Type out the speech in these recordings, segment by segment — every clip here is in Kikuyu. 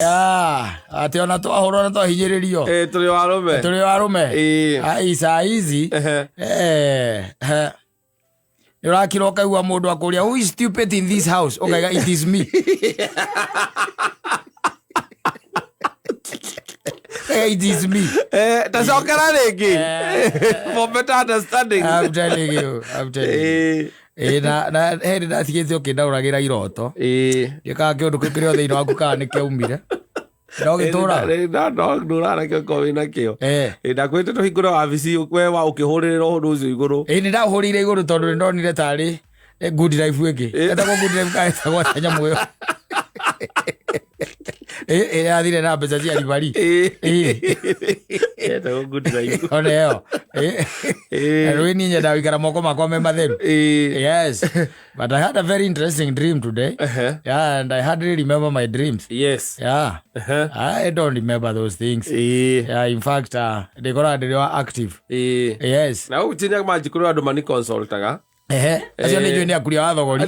Ah, atĩ ona twahũrwo na twahinyĩrĩrio. Eh, tũrĩ o arũme. Tũrĩ o arũme. Ĩĩ. Ai, saa hizi Ehe. eh, eh, nĩ ũrakira ũkaigua mũndũ akũria, "Who is stupid in this house?" Ũkaiga, "It is me." Eh, it is me. Eh, tacokera rĩngĩ for better understanding. I'm telling you, I'm telling you. Ĩĩ. Ĩĩ, na he ndĩ ndatigĩte ũkĩndaũragĩra iroto. Ĩĩ. Ndiĩkaga kĩũndũ kĩu kĩrĩ o thĩinĩ waku kana nĩ kĩaumire. No gĩtũraga. Ndũraga nakĩo korwo wĩ nakĩo. Eh. Ĩĩ, ndakwĩrĩte tũhingũre wabici we wa ũkĩhũrĩrĩra ũndũ ũcio igũrũ. Ĩĩ, nĩ ndahũrĩire igũrũ tondũ nĩ ndonire tarĩ good life ĩngĩ. Etagwo good life kana ĩtagwo atĩa nyamũ ĩyo? Ĩĩ, ĩrĩa yathire na mbeca cia ribari. Ĩĩ. Ĩĩ. Etagwo good life. Ona ĩyo. Ĩĩ. Ĩĩ. Rĩu niĩ nyendaga gũikara moko makwa me matheru. Ĩĩ. Yes. But I had a very interesting dream today. Ehe. Yeah, and I hardly remember my dreams. Yes. Yeah. Ehe. I don't remember those things. Ĩĩ. Yeah, in fact, ndĩkoraga ndĩrĩ wa active. Ĩĩ. Yes. Na gũgĩtinia manjikũrũ andũ mani consultaga. Ehe. Acio nĩ njũĩ nĩ akuria wa thogori.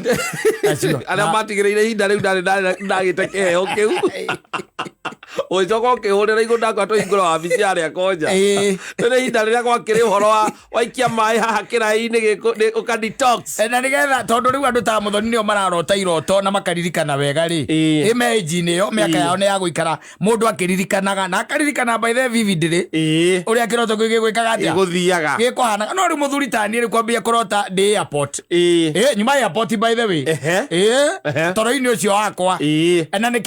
Acio. Arĩa matigĩrĩire ihinda rĩu ndarĩ ndagĩte kĩheo kĩu. Ũgĩcoka ũkĩhũrĩra igũrũ ndakwa tũhingũra wabici yarĩa konja. Ĩĩ. Rĩrĩ ihinda rĩrĩa gwakĩrĩ ũhoro wa waikia maĩ haha kĩraĩ-inĩ gĩkũ ũka detox. Na nĩgetha tondũ rĩu andũ ta Mũthoni nĩo mararota iroto na makaririkana wega rĩ. Ĩĩ. Ĩ me age-inĩ ĩyo mĩaka Ĩĩ. yao nĩ ya gũikara mũndũ akĩririkanaga na akaririkana by the vividly Ĩĩ. ũrĩa kĩroto kĩu gĩgwĩkaga atĩa. Gũthiaga. Gĩkũhanaga. No rĩu mũthuri ta niĩ rĩu kwambia kũrota ndĩ airport. Ĩĩ. Ĩ, nyuma airport by the way. Ehe. Ĩ, Ehe. toro-inĩ ũcio wakwa. Ĩĩ. Na nĩ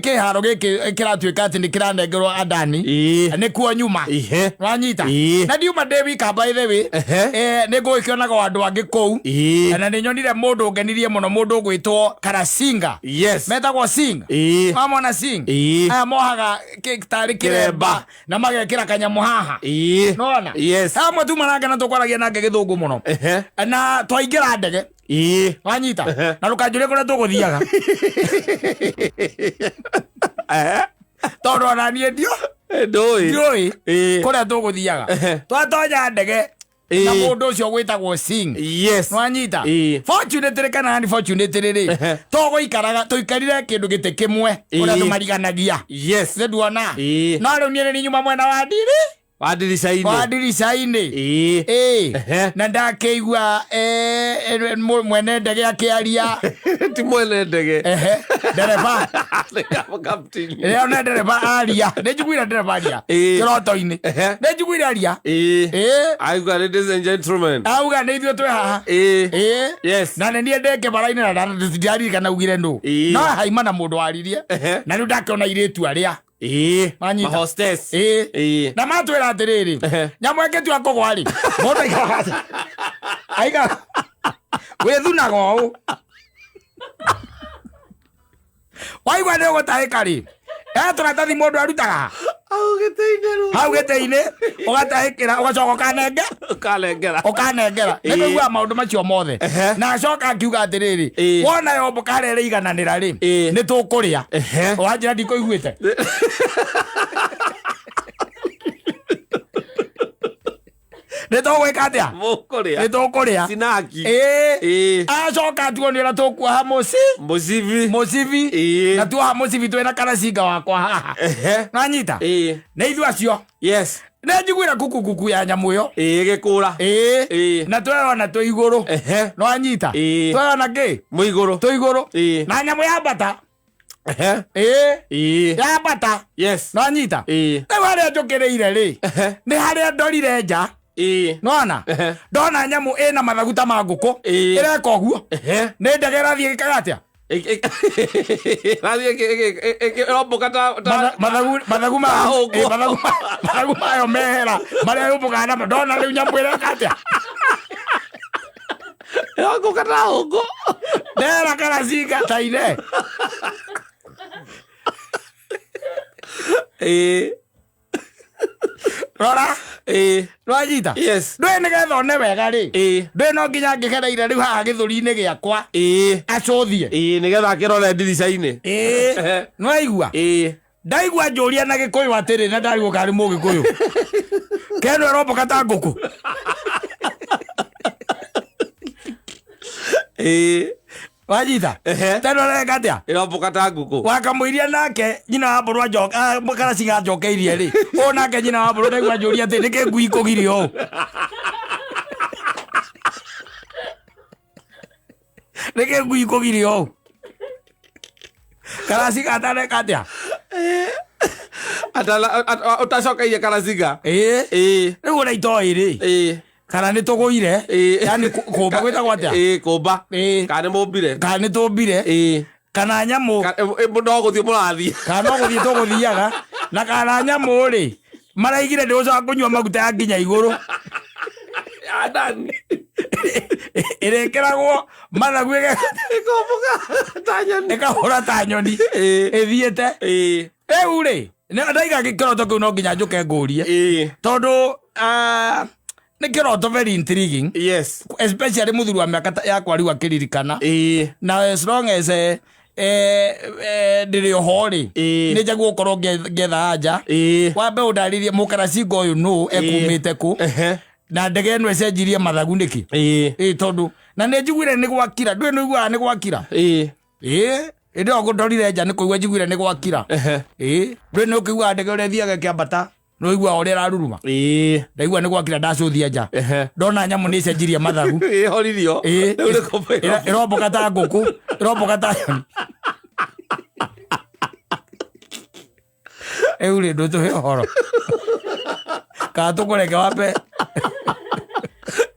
kĩharo gĩkĩ kĩratuĩka atĩ nĩ kĩranengerwo Adani. Ĩĩ. Nĩkuo nyuma. Ihe. Wanyita. Ĩĩ. Na ndiuma ndĩ wika by the way. Ehe. Nĩ ngũgĩkĩonaga o andũ angĩ kũu. Ĩĩ. Na nĩ nyonire mũndũ ũngenirie mũno, mũndũ ũgwĩtwo Karasinga. Yes. Metagwo Singh. Ĩĩ. Wamona Singh? Ĩĩ. Aya mohaga tarĩ kĩremba Kĩremba. na magekĩra kanyamũ haha. Ĩĩ. Nona? Yes. Hamwe tuma nake na tũkwaragia nake gĩthũngũ mũno. Ehe. Na twaingĩra ndege. Ĩĩ. Wanyita? Ehe. Na ndũkanjũrie kũrĩa tũgũthiaga. Ehe. Tondũ ona niĩ ndio Ndũĩ. ndiũĩ Ĩĩ. kũrĩa tũgũthiaga. Ehe. Twatonya ndege na Ĩĩ. mũndũ ũcio gwĩtagwo Singh. Yes. Nwanyita? Ĩĩ. Fortunately kana unfortunately rĩ, Ehe. tũgũikaraga tũikarire kĩndũ gĩtĩ kĩmwe kũrĩa Ĩĩ. andũ mariganagia. Yes. Nĩ nduona? Ĩĩ. No rĩu niĩ nĩ nyuma mwena wa ndiri Wa ndirica-inĩ. wa ndirica-inĩ. Ĩĩ. Ĩĩ. Ehe. Na ndakĩigua mwene ndege akĩaria. Ti mwene ndege. Ehe. Ndereba. Captain. Rĩrĩa ona ndereba aria, nĩ njiguire ndereba aria. Ĩĩ. Kĩroto-inĩ. Ehe. Nĩ njiguire aria. Ĩĩ. Ĩĩ. Auga ladies and gentlemen. Auga nĩ ithuĩ twĩ haha. Ĩĩ. Ĩĩ. Yes. Na nĩ niĩ ndĩ kĩbara-inĩ na ndaririkana augire nũ. Ĩĩ. No haima na mũndũ waririe. Ehe. Na rĩu ndakĩona airĩtu arĩa. Ĩĩ. Manyita. Ma hostess. Ĩĩ. Ĩĩ. Na matwĩra atĩrĩrĩ, Ehe. nyamũ ĩngĩtua kũgwa rĩ, mũndũ aikaraga atĩa? Aikara wĩthunaga ũũ. Waigua nĩ ũgũtahĩka rĩ, he tũratathi mũndũ arutaga Hau gĩtĩ-inĩ rĩu. hau gĩtĩ-inĩ, ũgatahĩkĩra, ũgacoka ũkanenge Ũkanengera. ũkanengera. Nĩ Ĩĩ. kũiguaga maũndũ macio mothe. Ehe. Na acoka akiuga atĩrĩrĩ, Ĩĩ. wona yomboka harĩa ĩrĩigananĩra rĩ, Ĩĩ. nĩ tũkũrĩa. Ehe. Wanjĩra ndikũiguĩte. Nĩ tũgwĩka atĩa? Mũkũrĩa. Nĩ tũkũrĩa. Sinaki. Ĩĩ. Ĩĩ. Acoka tuonie ũrĩa tũkuoha mũci Mũcibi. mũcibi. Ĩĩ. Na tuoha mũcibi twĩna karacinga wakwa haha. Ehe. Nwanyita? Ĩĩ. Nĩ ithuĩ acio. Yes. Nĩ njiguire kuku kuku ya nyamũ ĩyo. Ĩĩ gĩkũra. Ĩĩ. Ĩĩ. Na tweyona twĩ igũrũ. Ehe. Nwanyita? Ĩĩ. Tweyona kĩ? Mwĩ igũrũ. Twĩ igũrũ. Ĩĩ. Na nyamũ yambata. Ehe. Ĩĩ. Ĩĩ. Yambata. Yes. Nwanyita? Ĩĩ. Rĩu harĩa njũkĩrĩire rĩ, Ehe. nĩ harĩa ndorire nja. Ĩĩ. Nona? Ehe. Ndona nyamũ ĩna mathagu ta ma ngũkũ. Ĩĩ. Ĩreka ũguo. Ehe. Nĩ ndege ĩrathiĩ ĩgĩkaga atĩa? Ĩrathiĩ ĩrombũka ta Mathagu mathagu ma Ta hũngũ. Mathagu mayo mehera marĩa yũmbũkaga namo. Ndona rĩu nyamũ ĩreka atĩa? Ĩrombũka ta hũngũ. Ndera karacinga ta ine. Ĩĩ. Rora. Ĩĩ. Nwanyita? Yes. Ndũĩ nĩgetha one wega rĩ. Ĩĩ. Ndũĩ no nginya ngĩgereire rĩu haha gĩthũri-inĩ gĩakwa. Ĩĩ. Acũthie. Ĩĩ nĩgetha akĩrore ndirica-inĩ. Ĩĩ. Nĩwaigua? Ĩĩ. Ndaigua njũria na gĩkũyũ atĩrĩ na ndarigwo kana nĩ mũgĩkũyũ. Keno ĩrombũka ta ngũkũ. Ĩĩ. Wanyita? Ehe. Teno areka atĩa? Ĩrombũka ta ngũkũ. Wakamũiria nake nyina wa mbũrũ karaciga njokeirie rĩ, ũyũ nake nyina wa mbũrũ ndaigua njũria atĩ nĩkĩ ngui kũgirio ũũ. Nĩkĩ ngui kũgirio ũũ? Karaciga atareka atĩa? Ũtacokeirie karaciga. Ĩĩ. Ĩĩ. Rĩu ona itoĩ rĩ, Ĩĩ. kana nĩ tũgũire, Ĩĩ. yani kũmba gwĩtagwo atĩa? Ĩĩ, kũmba. Ĩĩ. Kana nĩ mũmbire. Kana nĩ tũmbire, Ĩĩ. kana nyamũ No gũthiĩ mũrathiĩ. Kana no gũthiĩ tũgũthiaga, na kana nyamũ rĩ maraigire ndĩgũcoka kũnyua maguta ya nginya igũrũ. Ya ndani. Ĩrĩkĩragwo mathagu Ĩkombũka ta nyoni. Ĩkahũra ta nyoni. Ĩĩ. Ĩthiĩte. Ĩĩ. Rĩu rĩ ndaiga kĩroto kĩu no nginya njũke ngũrie, Ĩĩ. tondũ nĩ kĩroto very intriguing, Yes. especially mũthuri wa mĩaka yakwa rĩu akĩririkana, Ĩĩ. na as long as ndĩrĩ oho rĩ, Ĩĩ. nĩ njagua gũkorwo ngĩetha anja. Ĩĩ. Wambe ũndarĩrie mũkaracinga ũyũ nũ ekumĩte kũ, Ehe. na ndege ĩno ĩcenjirie mathagu nĩkĩ. Ĩĩ. Ĩ tondũ na nĩ njiguire nĩ gwakira, ndũĩ nĩ ũiguaga nĩ gwakira. Ĩĩ. Ĩ ĩndĩ ĩyo ngũndorire nja nĩ kũigua njiguire nĩ gwakira. Ehe. Ĩ ndũĩ nĩ ũkĩiguaga ndege ũrĩa ĩthiaga ĩkĩambata, nĩ ũiguaga ũrĩa ĩraruruma. Ĩĩ. Ndaigua nĩ gwakira, ndacũthia nja, Ehe. ndona nyamũ nĩ ĩcenjirie mathagu. Ĩhoririo. Ĩ. Rĩu nĩ kũmba. Ĩrombũka ta ngũkũ, ĩrombũka ta nyoni. Rĩu rĩ, ndũtũhe ũhoro kana tũkũreke wambe?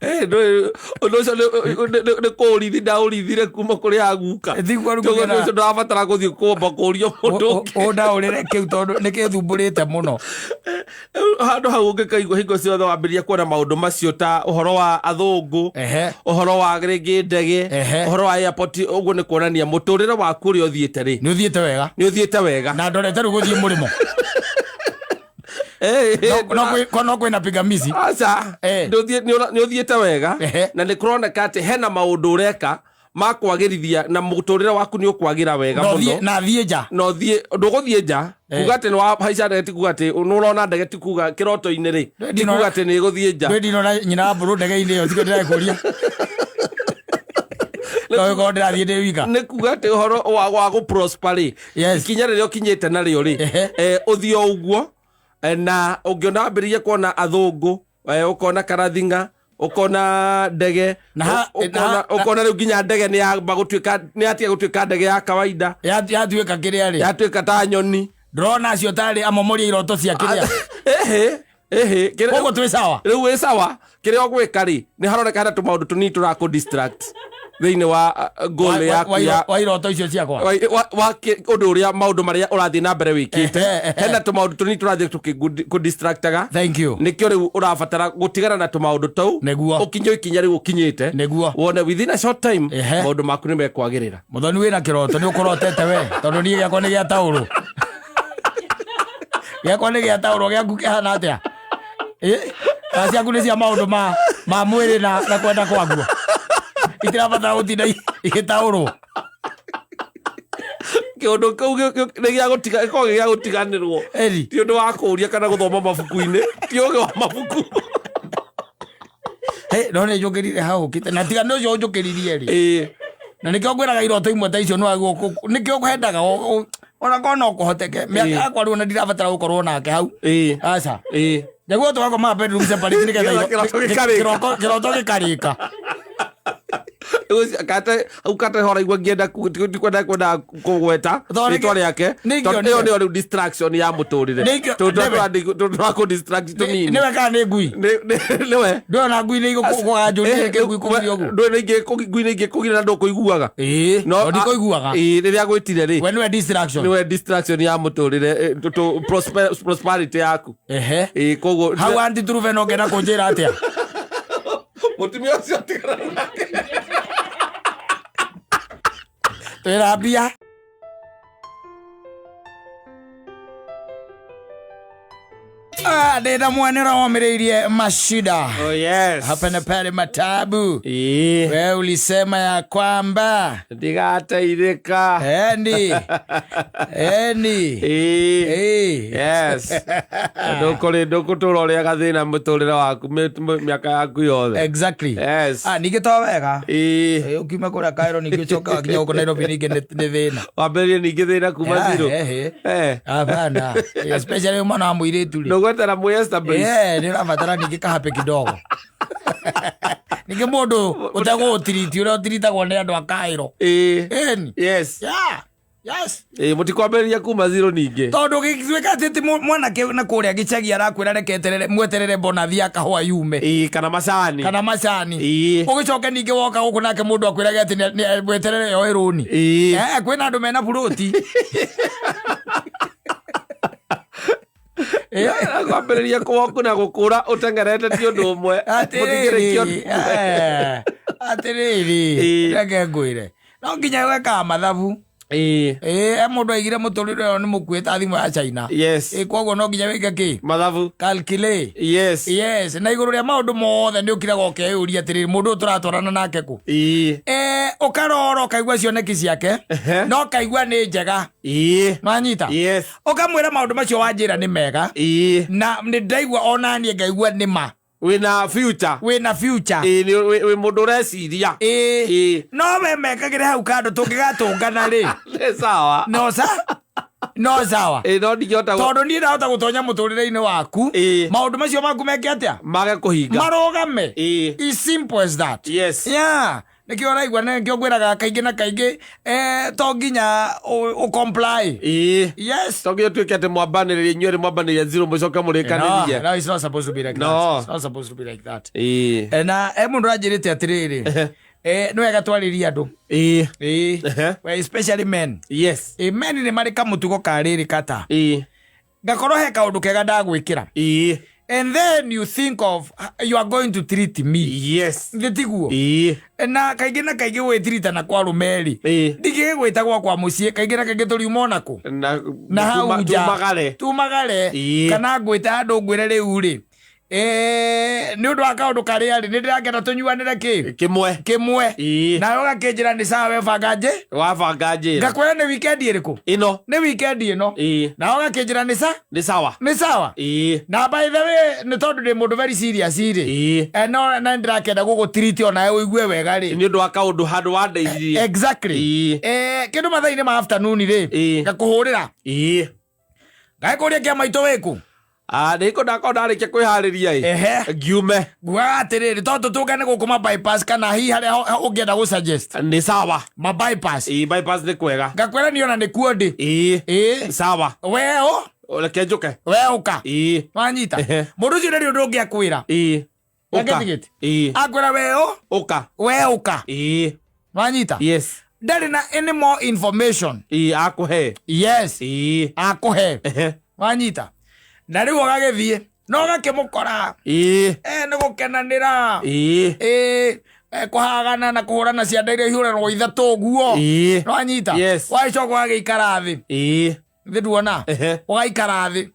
Eh, ndũĩ ũndũ ũcio nĩ kũũrithi ndaũrithire kuma kũrĩ aguka. Tiguo rĩu Ũndũ kũgera- ũcio ndũrabatara gũthiĩ kũmba kũũria mũndũ ũngĩ. Ũndaũrĩre kĩu tondũ nĩ kĩthumbũrĩte mũno. Handũ hau ũngĩkaigua hingo ciothe wambĩrĩria kuona maũndũ macio ta ũhoro wa athũngũ, Ehe. ũhoro wa rĩngĩ ndege, Ehe. ũhoro wa airport, ũguo nĩ kuonania mũtũrĩre waku ũrĩa ũthiĩte rĩ, Nĩ ũthiĩte wega. Nĩ ũthiĩte wega. Na ndorete rĩu gũthiĩ mũrĩmo. Eh, eh, No kwĩna pingamizi. Aca. Eh. Nĩ ũthiĩte wega. Ehe. Na nĩ kũroneka atĩ hena maũndũ ũreka ma kwagĩrithia na mũtũrĩre waku nĩ ũkwagĩra wega Na ũthiĩ- mũno. Na thiĩ nja. Na ũthiĩ, ndũgũthiĩ nja. Eh. Kuga atĩ nĩ wahaica ndege ti kuga atĩ nĩ ũrona ndege, ti kuga kĩroto-inĩ rĩ, ti kuga atĩ nĩ ĩgũthiĩ nja. Ndwĩ ndinona nyina wa mbũrũ ndege-inĩ ĩyo, tikio ndĩrakũria no ĩkorwo ndĩrathiĩ ndĩ wika. Nĩ kuga atĩ ũhoro wa gũ prosper rĩ, Yes. ikinya rĩrĩa ũkinyĩte narĩo rĩ, Ehe. ũthiĩ o ũguo, na ũngĩona wambĩrĩrie kuona athũngũ, ũkona karathinga, ũkona ndege, ũkona rĩu nginya ndege nĩ yamba gũtuĩka, nĩ yatiga gũtuĩka ndege ya kawaida. Yatuĩka kĩrĩa rĩ? Yatuĩka ta nyoni. Ndĩrona acio tarĩ amomoria iroto cia kĩrĩa. Ĩhĩ ĩhĩ. Koguo twĩ sawa. Rĩu wĩ sawa. Kĩrĩa ũgwĩka rĩ, nĩ haroneka hena tũmaũndũ tũnini tũrakũ distract thĩinĩ wa goal yaku ya wa iroto icio ciakwa. Wa ũndũ ũrĩa maũndũ marĩa ũrathiĩ na mbere wĩkĩte. Ehe, ehe. Hena tũmaũndũ tũnini tũrathiĩ tũkĩkũdistractaga. Thank you. Nĩkĩo rĩu ũrabatara gũtigana na tũmaũndũ tũu. Nĩguo. Ũkinye ikinya rĩu ũkinyĩte. Nĩguo. Wone within a short time Ehe. maũndũ maku nĩ mekwagĩrĩra. Mũthoni wĩna kĩroto nĩ ũkũrotete we, tondũ niĩ gĩakwa nĩ gĩa taũrũ, gĩakwa nĩ gĩa taũrũ, gĩaku kĩhana atĩa? Ĩ, kana ciaku nĩ cia maũndũ ma mwĩrĩ na kwenda kwaguo itirabatara gũtinda igĩtaũrwo? Kĩũndũ kĩu nĩ gĩa gũtiga, gĩkoragwo gĩ gĩa gũtiganĩrwo. Eri. Ti ũndũ wa kũũria kana gũthoma mabuku-inĩ, ti ũgĩ wa mabuku. Hey, no nĩ njũkĩrire hau ũkĩte na tiga nĩ ũcio ũnjũkĩririe rĩ, Ĩĩ. na nĩkĩo ngwĩraga iroto imwe ta icio nĩ nĩkĩo hendaga ona korwo no kũhoteke mĩaka yakwa rĩu ona ndirabatara gũkorwo nake hau. Ĩĩ. Aca. Ĩĩ. Njaguo tũgakoma bedroom separate nĩgetha Kĩroto gĩkarĩka. Kĩroto gĩkarĩka. Kate hau kate hora igua ngĩenda ndikwenda kwenda kũgweta Tondũ rĩtwa rĩake, nĩ tondũ ingĩonire. ĩyo nĩyo rĩu distraction ya mũtũrĩre. Nĩ Tũndũ twa kũ distract tũnini. Nĩwe kana nĩ ngui? Nĩwe. Ndũrona ngui nĩ igũkũganjũria ngui kũgiria ũguo? Ndũĩ nĩ ingĩ ngui nĩ ingĩ kũgiria na ndũkũiguaga. Ĩĩ, no ndikũiguaga. Ĩĩ, rĩrĩa gwĩtire rĩ, We nĩwe distraction. Nĩwe distraction ya mũtũrĩre, prosperity yaku. Ehe. Ĩĩ, koguo Hau anti turube no ngenda kũnjĩra atĩa? Mũtumia ũcio tigana nake. Twĩra mbia. Ah, ndä mwenera wamä mashida. Oh yes. Hapa na pale matabu. Ĩĩ. We ulisema ya kwamba Ndigateithĩka. Endi endi. Ĩĩ. Ĩĩ. Yes. Ndũkũrĩ ndũkũtũra ũrĩaga thĩna mũtũrĩre waku mĩaka yaku yothe. Exactly. Yes. Ah, ningĩ to wega. Ĩĩ. Ũkiuma kũrĩa Cairo ningĩ ũcoka wakinya gũkũ Nairobi ningĩ nĩ thĩna. Wambĩrĩrie ningĩ thĩna kuma Yeah, zero. eh, eh. Eh. Hapana. Especially mwana wa mũirĩtu rĩ. Ndũgwetera mwĩ establish. Eh, nĩ ũrabatara ningĩ kahape kidogo. Ningĩ mũndũ ũtegũgũtiriti ũrĩa ũtiritagwo nĩ andũ a Cairo. Ĩĩ. Ĩni. Yes. Yeah. Yes. Ĩĩ mũtikwambĩrĩria kuma zero ningĩ. Tondũ gĩtuĩka atĩ ti mwanake na kũrĩa gĩcagi arakwĩra reke eterere mweterere bonathi ya kahũa yume. Ĩĩ kana macani. Kana macani. Ĩĩ. Ũgĩcoke ningĩ woka gũkũ nake mũndũ akwĩrage atĩ mweterere yoe rũni. Ĩĩ. Eh, kwĩna andũ mena burũti. Eh, Kwambĩrĩria kwoku na gũkũra ũteng'erete ti ũndũ ũmwe. Mũtingĩrĩkia atĩrĩrĩ ũndũ ũmwe. eh, atĩrĩrĩ Ĩĩ. reke ngwĩre no nginya wekaga mathabu. Ĩĩ. Ĩĩ, e mũndũ aigire mũtũrĩre ũyũ nĩ mũkuĩ ta thimũ ya China. Yes. Ĩĩ, koguo no nginya wĩke kĩ? Mathabu. Calculate. Yes. Yes, na igũrũ rĩa maũndũ mothe nĩ ũkiraga ũkeyũria atĩrĩrĩ, mũndũ ũyũ tũratwarana nake kũ? Ĩĩ. Eh, ũkarora ũkaigua cioneki ciake Ehe. no ũkaigua nĩ njega. Ĩĩ. Nwanyita? Yes. Ũkamwĩra maũndũ macio wanjĩra nĩ mega Ĩĩ. na nĩ ndaigua onaniĩ ngaigua nĩ ma. Wĩna future. Wĩna future. Ĩĩ nĩ wĩ mũndũ ũreciria. Ĩĩ. Ĩĩ. No we mekagĩre hau kando tũngĩgatũngana rĩ. Nĩ sawa. No sa? No sawa. Ĩĩ no ndingĩhota Tondũ niĩ ndahota gũtonya mũtũrĩre-inĩ waku. Ĩĩ. Maũndũ macio maku meke atĩa? Mage kũhinga. Marũgame. Ĩĩ. It's simple as that. Yes. Yeah. Nĩkĩo ũraigua na nĩkĩo ngwĩraga kaingĩ na kaingĩ to nginya ũ comply. Ĩĩ. Yes. To nginya ũtuĩke atĩ mwambanĩrĩrie inyuĩ erĩ mwambanĩrĩrie zero mũcoke mũrĩkanĩrie. No, no, it's not supposed to be like No. that. It's not supposed to be like that. Ĩĩ. Na mũndũ ũranjĩrĩte atĩrĩrĩ, nĩ wega twarĩrie andũ. Ĩĩ. Ĩĩ. Ehe. Well, especially men. Yes. Ĩĩ, men nĩ marĩ kamũtugo ka rĩrĩ kata. Ĩĩ. Ngakorwo he kaũndũ kega ndagwĩkĩra. Ĩĩ. And then you think of you are going to treat me. Yes. Thĩ tiguo? Ĩĩ. Na kaingĩ na kaingĩ gwĩtirita kwa arũme rĩ. Ĩĩ. Ndingĩgĩgwĩta gwakwa mũciĩ kaingĩ na kaingĩ tũriuma ona kũ? Na Na hau nja. tumagare. Tumagare. Ĩĩ. Kana ngwĩte handũ ngwĩre rĩu rĩ. Nĩ ũndũ wa kaũndũ karĩa rĩ, nĩ ndĩrakena tũnyuanĩre kĩ? Kĩmwe. Kĩmwe. Ĩĩ. Nawe ũgakĩnjĩra nĩ sawa we banga njĩ? Wabanga njĩra. Ngakwĩra nĩ weekend ĩrĩkũ? Ĩno. Nĩ weekend ĩno. Ĩĩ. Nawe ũgakĩnjĩra nĩ sa? Nĩ sawa. Nĩ sawa. Ĩĩ. Na by the way nĩ tondũ ndĩ mũndũ very serious rĩ. Ĩĩ. No na nĩndĩrakenda gũgũtiriti onawe ũigue wega rĩ. Nĩ ũndũ wa kaũndũ handũ wandeithirie. Exactly. Ĩĩ. Kĩndũ mathaa-inĩ ma afternoon rĩ. Ĩĩ. Ngakũhũrĩra. Ĩĩ. Ngagĩkũria kĩa maitũ wĩkũ? Ah, nĩ ndakorwo ndarĩkia kwĩharĩria ĩ. Ehe. Ngiume. Ngugaga atĩrĩrĩ to tũtũngane gũkũ ma bypass kana hihi harĩa ũngĩenda gũ suggest. Nĩ sawa. Ma bypass. Ĩĩ bypass nĩ kwega. Ngakwĩra niĩ ona nĩkuo ndĩ. Ĩĩ. Ĩĩ. Sawa. We ũ? Reke njũke. We ũka. Ĩĩ. Wanyita. Ehe. Mũndũ ũcio ndarĩ ũndũ ũngĩ akwĩra. Ĩĩ. Ũka. Nĩangĩtigĩte? Ĩĩ. Akwĩra we ũ? Ũka. We ũka. Ĩĩ. Wanyita. Yes. Ndarĩ na any more information. Ĩĩ akũhe. Yes. Ĩĩ. Akũhe. Ehe. Wanyita. Na rĩu ũgagĩthiĩ. No ũgakĩmũkora. Ĩĩ. Nĩ gũkenanĩra. Ĩĩ. Ĩĩ, kũhagana na kũhũrana cianda iria ihũranagwo ithatũ ũguo. Ĩĩ. Nwanyita. Yes. Wagĩcoka ũgagĩikara thĩ. Ĩĩ. Thĩ nduona. Ehe. Ũgaikara thĩ.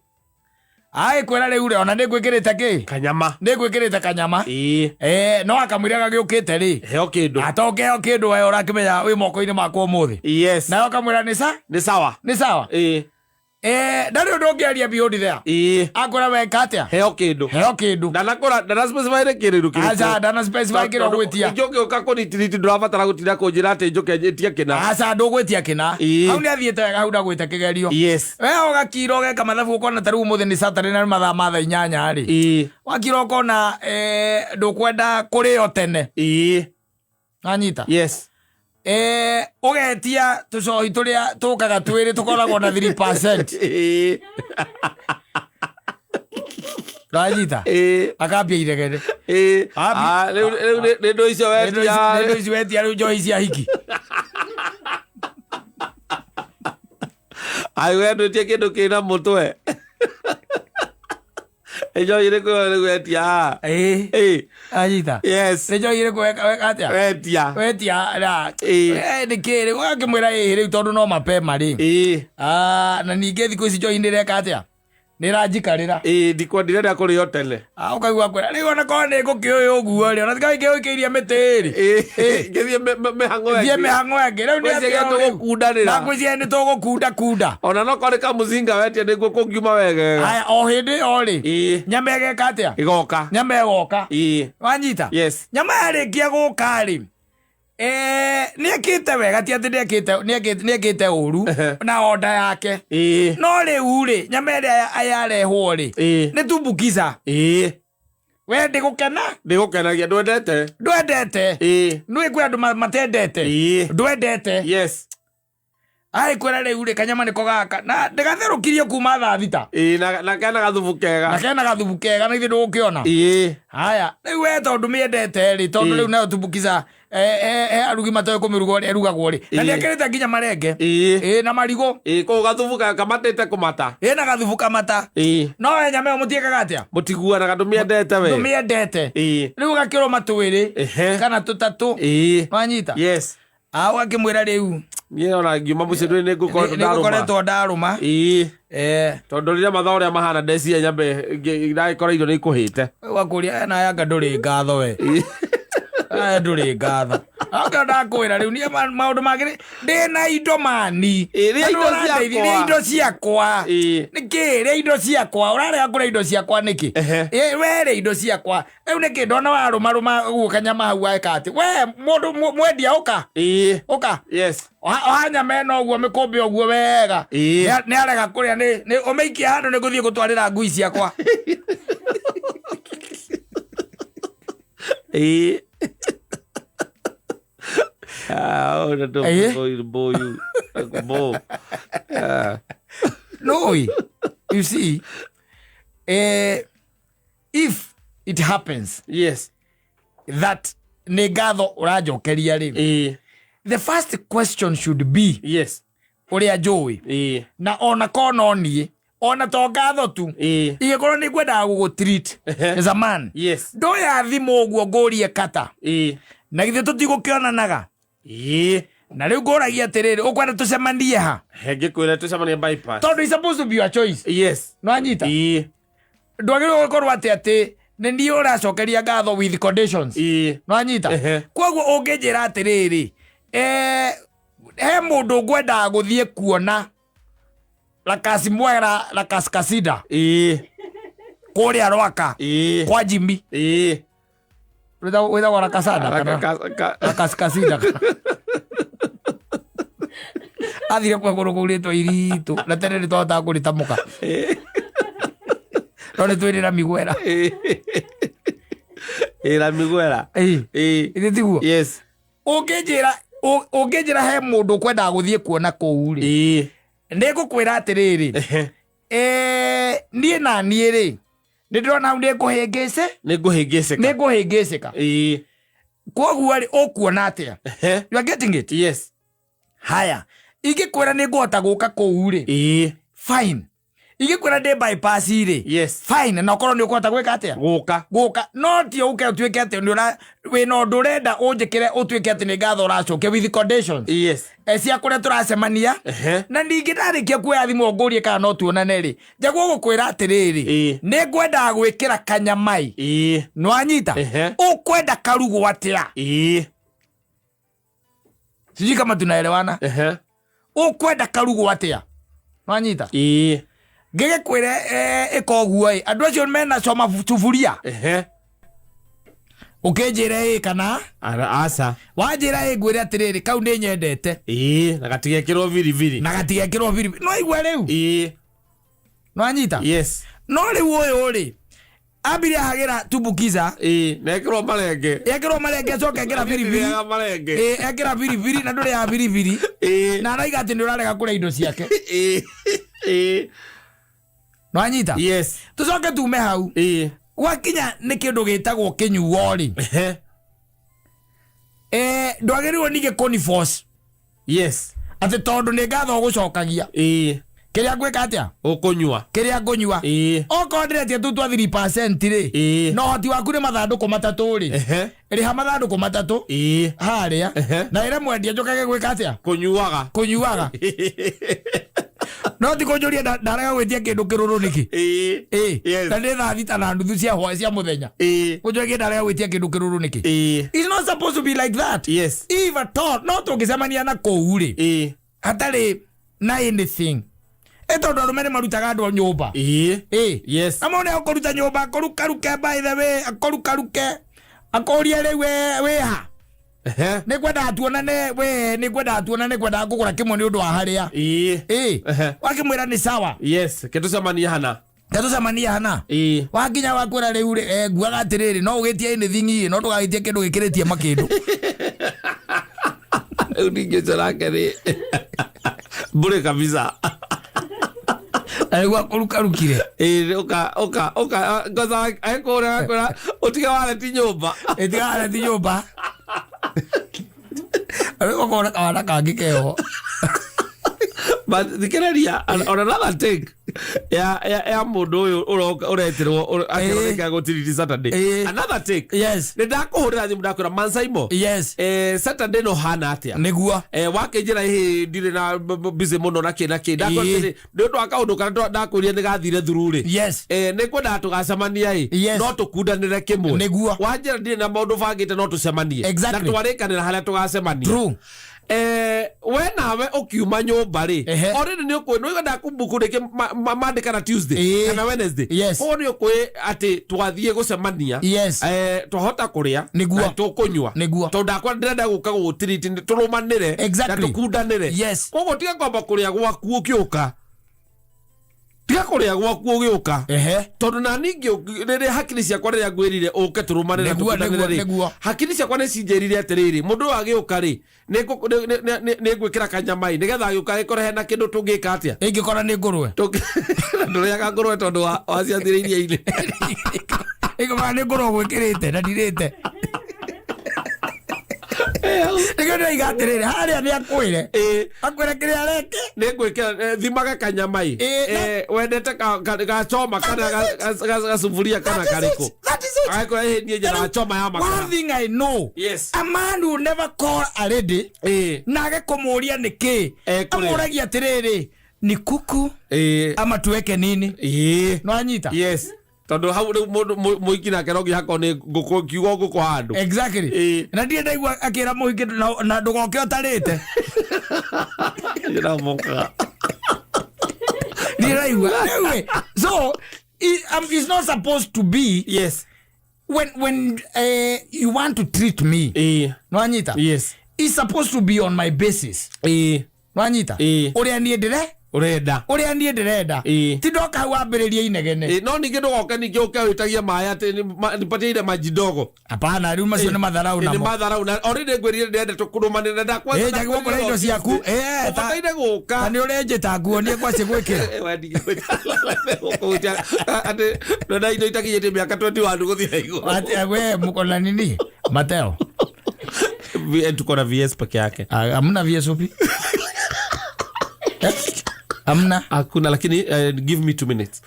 Agĩkwĩra rĩu rĩ ona nĩngwĩkĩrĩte kĩ? Kanyama. Nĩngwĩkĩrĩte kanyama. Ĩĩ. No akamwĩra gagĩũkĩte rĩ. Heo kĩndũ. Atokeo kĩndũ we ũrakĩmenya wĩ moko-inĩ makwa ũmũthĩ. Yes. Nawe ũkamwĩra nĩ sa? Nĩ sawa. Nĩ sawa. Ĩĩ. Ndarĩ ũndũ ũngĩaria beyond there. Ĩĩ. Akwĩra weka atĩa? Heo kĩndũ. Heo kĩndũ. Ndanakũra ndana specify nĩ kĩndũ kĩrĩkũ. Aca ndana specify kĩrĩa ũgwĩtia. Ningĩ ũngĩũka kũnitiriti ndũrabatara gũtinda kũnjĩra atĩ njũke njĩtie kĩna. Aca ndũgwĩtia kĩna. Ĩĩ. Hau nĩathiĩte wega hau ndagwĩte kĩgerio. Yes. We ũgakira ũgeka mathabu ũkona ta rĩu ũmũthĩ nĩ Saturday na nĩ mathaa ma thaa 8 rĩ. Ĩĩ. Wakira ũkona ndũkwenda kũrĩo tene. Ĩĩ. Wanyita? Yes. Ũgetia tũcohi tũrĩa tũkaga twĩrĩ tũkoragwo na 3%. Ĩĩ. Wanyita? Ĩĩ. Akambia iregere. Ĩĩ. Ambi- Ah, rĩu rĩu nĩ ndũ icio wetia. Nĩ ici wetia rĩu njohi cia hiki. Ai we ndwĩtie kĩndũ kĩna mũtwe. Njohi ĩrĩkũ ĩyo rĩu wetia? Ĩĩ. Ĩĩ. Anyita. Yes. Nĩ njohi ĩrĩkũ weka atĩa? Wetia. Wetia na Ĩĩ. nĩ kĩ rĩu ũgakĩmwĩra ĩĩ rĩu tondũ no mapema rĩ. Ĩĩ. Ah, na ningĩ thikũ ici njohi nĩ ĩreka atĩa? Nä ranjikarä Ĩĩ, ndikwa ndirenda kũrĩo tene. Å kaigua kwä rä u ona korwo nä ngå kä å yå å guo rä ona tigakä å iria mä tä rä Ĩĩ, ngĩthiĩ mĩhang'o thiä ĩngĩ. mä hang'o ängä rä u Ngwĩciria tũgũkundanĩra. ngwĩciria nä tå gå kunda kunda. Ona no korĩ kamũcinga wetia nĩguo kũngiuma wegega. Aya, o hä ndä o rä Ĩĩ. nyama ĩgeka atä a? Ĩgoka. Nyama ĩgoka. Ĩĩ. Wanyita? Yes. Nyama yarä kia gå ka rä, nä ekä te wega, ti atä nä ekä te å ru na onda yake. No rä u rä, nyama ä rä a yarehwo rä nä tumbukiza. We ndä gå kena. Ndĩgũkenagia, ndwendete. Ndwendete. Nä kwä andå matendete. Ndwendete. Arä kwä ra rä u rä, kanyama nä ko gaka na ndä gatherå kirie kuma thaa 6. Ĩĩ, na kena gathubu Na kega. kena gathubu kega na ithuä ndå gå kä ona. Haya, rä u we tondå mä endete rä, tondå rä u nayo tumbukiza he arugi matoä kå mä ruga å rä a ärugagwo rä, na nä ekä rä te nginya marenge. Ä, na marigå. Ĩĩ, kũu gathubu kamatĩte kũmata. Ä na gathubu kamata. No we nyama ä yo må tiäkaga atä a? Mũtiguanaga, ndũmĩendete we. Ndå mä endete. Rä u gakä rwo matwä rä kana tå tatå. Wanyita? Yes. A ũgakä mwä ra rä u Niĩ ona ngiuma mũciĩ ndũrĩ nĩ ngũkoretwo nä gå ndarũma. koretwo ndarå ma. Tondũ rĩrĩa mathaa ũrĩa mahana ndeciria nyambe ndagĩkora irio nĩ ikũhĩte. Wakå ria na yanga ndå rä ngatho we. Aya, ndå rä ngatho anga ndakwä ra rä u niä maå ndå mangä ndä na indo mani. Ĩ, rĩa indo ciakwa. Rä indo ciakwa. Nä kä rä indo ciakwa å rarega kå rä indo ciakwa nä kä? We rä indo ciakwa rä u nä kä ndona warå marå ma guo kanyama hau weka atä we må ndå mwendia å ka å ka oha nyama ĩno ũguo mĩkũmbĩ ũguo wega. Nĩ arega kũrĩa nĩ ũmĩikie handũ nĩ ngũthiĩ gũtwarĩra ngui ciakwa. Ah, oh, Ĩĩ. boyu. Bo. Ah. No, you see, if it happens that nĩ ngatho ũranjokeria rĩ, the first question should be ũrĩa njũĩ na ona ko no niĩ ona to ngatho tu ingĩkorwo nĩ ngwendaga gũgũ treat as a man, ndoya thimũ ũguo ngũrie kata na githĩ tũtigũkĩonanaga? Na rĩu ngũragia atĩrĩrĩ, ũkwenda tũcemanie ha? Ngĩkwĩra tũcemanie bypass. Tondũ it's supposed to be your choice. Nĩwanyita? Ndwagĩrĩirwo gũkorwo atĩ nĩ niĩ ũracokeria ngatho with conditions. Nĩwanyita? Koguo ũngĩnjĩra atĩrĩrĩ, he mũndũ ngwendaga gũthiĩ kuona Lakasimwera Lakaskasida kũrĩa Rwaka kwa Jimmy. Wĩtagwo Lakasada kana Lakaskasida kana athire kwa kũndũ kũu rĩtwa iritũ na tene nĩ twahotaga kũrĩtamũka, no nĩ twĩrĩra migwera. Ĩra migwera. Ĩthĩ tiguo? Yes. Ũngĩnjĩra he mũndũ ũkwendaga gũthiĩ kuona kũu rĩ, nĩ ngũkwĩra atĩrĩrĩ, niĩ na niĩ rĩ, nĩ ndĩrona hau nĩ ngũhĩngĩce. Nĩ ngũhĩngĩcĩka. Nĩ ngũhĩngĩcĩka. Koguo rĩ, ũkuona atĩa? You are getting it? Yes. Haya, ingĩkwĩra nĩ ngũhota gũka kũu rĩ, fine. Ingĩkwĩra ndĩ bypass rĩ, fine, na ũkorwo nĩ ũkũhota gwĩka atĩa? Gũka. Gũka. No ti ũke ũtuĩke atĩ nĩ ũra wĩna ũndũ ũrenda ũnjĩkĩre ũtuĩke atĩ nĩ ngatho ũracokia with conditions cia kũrĩa tũracemania. Na ningĩ ndarĩkia kuoya thimũ ngũrie kana no tuonane rĩ, njagwo gũkwĩra atĩrĩrĩ, nĩ ngwendaga gwĩkĩra kanyamai. Nĩwanyita? Ũkwenda karugwo atĩa? Sijui kama tunaelewana. Ũkwenda karugwo atĩa? Nĩwanyita? Ngĩgĩkwĩre ĩka ũguo ĩ, andũ acio mena coma suburia. Ũkĩnjĩre ĩ kana Aca. Wanjĩra ĩ, ngwĩre atĩrĩrĩ, kau nĩ nyendete. Ĩĩ, na gatigekĩrwo biribiri. Na gatigekĩrwo biribiri, no igua rĩu. Nĩwanyita? Yes. No rĩu ũyũ rĩ ambire ahagĩra tumbukiza. Ĩĩ, na ekĩrwo marenge. Ekĩrwo marenge, acoke ekĩra biribiri. Ndĩrĩaga marenge. Ĩ, ekĩra biribiri na ndũrĩaga biribiri. Na araiga atĩ nĩ ũrarega kũrĩa indo ciake. Nĩwanyita? Yes. Tũcoke tume hau. Gwakinya nĩ kĩndũ gĩtagwo kĩnyuo rĩ, ndwagĩrĩirwo ningĩ kũni force atĩ tondũ nĩ ngatho ũgũcokagia kĩrĩa ngwĩka atĩa. Ũkũnyua. Kĩrĩa ngũnyua. Okorwo ndĩretia tu twa 3% rĩ, na ũhoti waku nĩ mathandũkũ 3 rĩ, rĩha mathandũkũ 3 harĩa na ĩre mwendia njũkage gwĩka atĩa? Kũnyuaga. Kũnyuaga. No No ti kũnjũria ndarega gwĩtia kĩndũ kĩrũrũ nĩkĩ. Ĩĩ. Ĩ. Yes. Na nĩ thaa 6 na nuthu cia hwa cia mũthenya. Ĩĩ. Kũnjũria ndarega gwĩtia kĩndũ kĩrũrũ nĩkĩ. Ĩĩ. It's not supposed to be like that. Yes. If at all, no tũngĩcemania na kũu rĩ, Ĩĩ. hatarĩ na anything. Ĩ tondũ arũme nĩ marutaga andũ nyũmba. Ĩĩ. Ĩ. Yes. Na mone ũkũruta nyũmba akũrukaruke, by the way, akũrukaruke, akũrie rĩu we wĩ ha? Ehe. Nĩ ngwendaga tuonane, we nĩ ngwendaga tuonane, ngwendaga kũgũra kĩmwe nĩ ũndũ wa harĩa. Ĩĩ. Ĩ. Ehe. Wakĩmwĩra nĩ sawa. Yes, ketũcemanie hana. Ndatũcemania hana. Ĩĩ. Wakinya wakwĩra rĩu rĩ, nguaga atĩrĩrĩ, no ũgĩtie anything ĩ, no ndũgagĩtie kĩndũ gĩkĩrĩtie makĩndũ. Rĩu ningĩ ũcio nake nĩ mbũrĩ kabisa. Na nĩguo akũrukarukire. Ĩĩ, ũka ũka ũka ngoza ekũrĩa akwĩra ũtige wareti nyũmba. Ĩtiga ti nyũmba. Rĩu ũkona kawana kangĩ keho. But thikĩrĩria, on another take ya mũndũ ũyũ ũroka ũretirwo akĩroneka gũtiriri Saturday. Another take. Nĩ ndakũhũrĩra thimũ ndakwĩra Mansaimo. Saturday no hana atĩa? Nĩguo. Wakĩnjĩra ĩhĩ ndirĩ na busy mũno na kĩ na kĩ. Ndakwĩra atĩrĩ, nĩ ũndũ wa kaũndũ karĩa ndakwĩrire nĩ gathire through rĩ. Nĩ ngwendaga tũgacemania ĩ. No tũkundanĩre kĩmwe. Nĩguo. Wanjĩra ndirĩ na maũndũ bangĩte no tũcemanie. Na twarĩkanĩra harĩa tũgacemania. We nawe ũkiuma nyũmba rĩ, already nĩ ũkũĩ nĩ ũkwenda kũmbuku rĩngĩ Monday kana Tuesday kana Wednesday. Koguo nĩ ũkũĩ atĩ twathiĩ gũcemania, twahota kũrĩa na tũkũnyua. Tondũ ndakwa ndĩrenda gũka gũgũtiriti tũrũmanĩre na tũkundanĩre. Koguo tiga kwamba kũrĩa gwaku ũgĩũka, tiga kũrĩa gwaku ũgĩũka, tondũ na ningĩ rĩrĩa hakiri ciakwa rĩrĩa ngwĩrire ũke tũrũmanĩre tũkundanĩre rĩ, hakiri ciakwa nĩ cinjĩrire atĩrĩrĩ, mũndũ ũyũ agĩũka rĩ, nĩ ngwĩkĩra kanyama ĩ, nĩgetha agĩũka agĩkore hena kĩndũ tũngĩka atĩa. Ĩngĩkora nĩ ngũrwe. Ndũrĩaga ngũrwe tondũ waciathire iria-inĩ. Ĩngĩkora nĩ ngũrwe gwĩkĩrĩte na ndirĩte. Nĩkĩo ndĩroiga atĩrĩrĩ, harĩa nĩ akwĩre. Akwĩre kĩrĩa areke. Nĩ ngwĩkĩra, thimage kanyama ĩ. Wendete gachoma kana gasufuria kana karĩkũ? That is it. Agĩkorwo ĩhĩ niĩ nyendaga choma ya makara. One thing I know. A man will never call a lady na age kũmũria nĩ kĩ. Kũrĩa. Amũragia atĩrĩrĩ, ni kuku ama tuweke nini? No anyita? Yes. Tondũ hau rĩu mũndũ mũhiki nake no nginya hakorwo nĩ ngũkũ, kiugo ngũkũ handũ. Na ndirĩ ndaigua akĩra mũhiki na ndũgoke ũtarĩte. Ndĩramokaga. Ndirĩ ndaigua. Anyway, so it's not supposed to be when you want to treat me. No anyita? It's supposed to be on my basis. No anyita? Ũrĩa niĩ ndĩre? Ũrenda. Ũrĩa niĩ ndĩrenda. Ti ndoka hau wambĩrĩrie inegene. No ningĩ ndũgoke ningĩ ũke wĩtagie maĩ atĩ nipatie ile maji ndogo. Hapana, rĩu macio nĩ matharau Nĩ namo. matharau na already ngwĩrire ndĩrenda tũkũrũmanĩre ndakwa. Njagĩrĩirwo kũrĩa indo ciaku. Ũbataire gũka. Na nĩ ũrenjĩta nguo niĩ kwaci gwĩkĩra. We ndingĩgwĩta. Atĩ ndona indo itakinyĩtie mĩaka 21 gũthiĩ na igũrũ. Atĩ, we mko na nini? Mateo. Tuko na VS peke yake. Hamna VSOP? Hamna? Hakuna, lakini give me 2 minutes.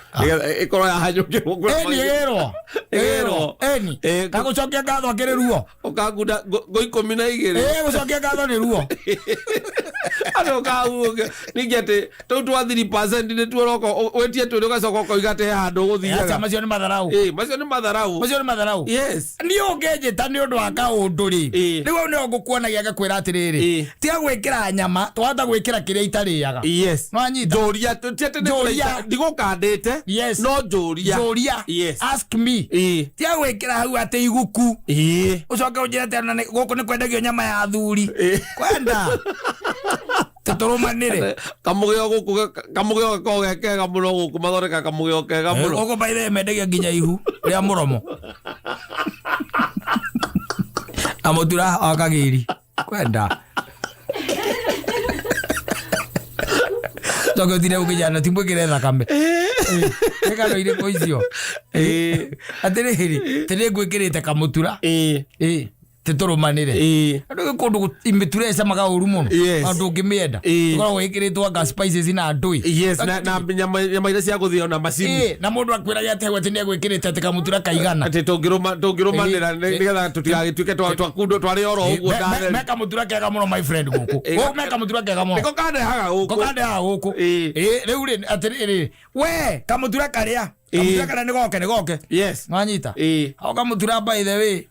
Ikorwo ya hanyũke gũkũ. Eni, ĩrwo. Ĩrwo. Eni. Gagũcokia ngatho akĩrĩ ruo. Ũkangunda ngo 12. Gũcokia ngatho nĩ ruo. Andũ ũkahuge. Ningĩ atĩ tũu twa 3% nĩ tuo ũroka wĩtie twĩrĩ ũgacoka ũkoiga atĩ he handũ ũgũthiaga. Aca, macio nĩ matharau. Macio nĩ matharau. Macio nĩ matharau. Yes. Niĩ ũngĩnjĩta nĩ ũndũ wa kaũndũ rĩ, rĩu hau nĩho ngũkuonagia ngakwĩra atĩrĩrĩ, tiga gwĩkĩra nyama, twahota gwĩkĩra kĩrĩa itarĩaga. Yes. No anyita? Njũria, ti atĩ nĩ Njũria. kũraita, ndigũkandĩte, no njũria. Njũria. Ask me. Tiga gwĩkĩra hau atĩ iguku. Ũcoke ũnjĩre atĩ ona gũkũ nĩ kwendagio nyama ya athuri. Kwenda. Tũtũrũmanĩre. Kamũgeo gũkũ kamũgeo gakoragwo ge kega mũno gũkũ, mathondekaga kamũgeo kega mũno. Gũkũ by the way mendagia nginya ihu rĩa mũromo. Na mũtura wa kagĩri. Kwenda. Coke ũtinde ũkĩnjana, ti mwĩkĩre thakame. Nĩ ng'ano irĩkũ icio? Atĩrĩrĩ, atĩ nĩ ngwĩkĩrĩte kamũtura. Tĩtũrũmanĩre. Andũ gwĩ kũndũ mĩtura ĩcamaga ũru mũno. Andũ ũngĩmĩenda. Ĩkoragwo ĩkĩrĩtwo anga spices na ndũĩ. Yes, na nyama iria cia gũthĩo na macini. Na mũndũ akwĩrage atĩ hau atĩ nĩ egwĩkĩrĩte atĩ kamũtura kaigana. Atĩ tũngĩrũmanĩra nĩgetha tũtigagĩtuĩke twakundo twarĩ oro ũguo ndatheri. Me kamũtura kega mũno, my friend, gũkũ. Gũkũ me kamũtura kega mũno. Nĩko kandehaga gũkũ. Ko kandehaga gũkũ. Rĩu rĩ, atĩrĩrĩ, we kamũtura karĩa kamũtura karĩa nĩ goke, nĩ goke. Nwanyita? Hau kamũtura, by the way,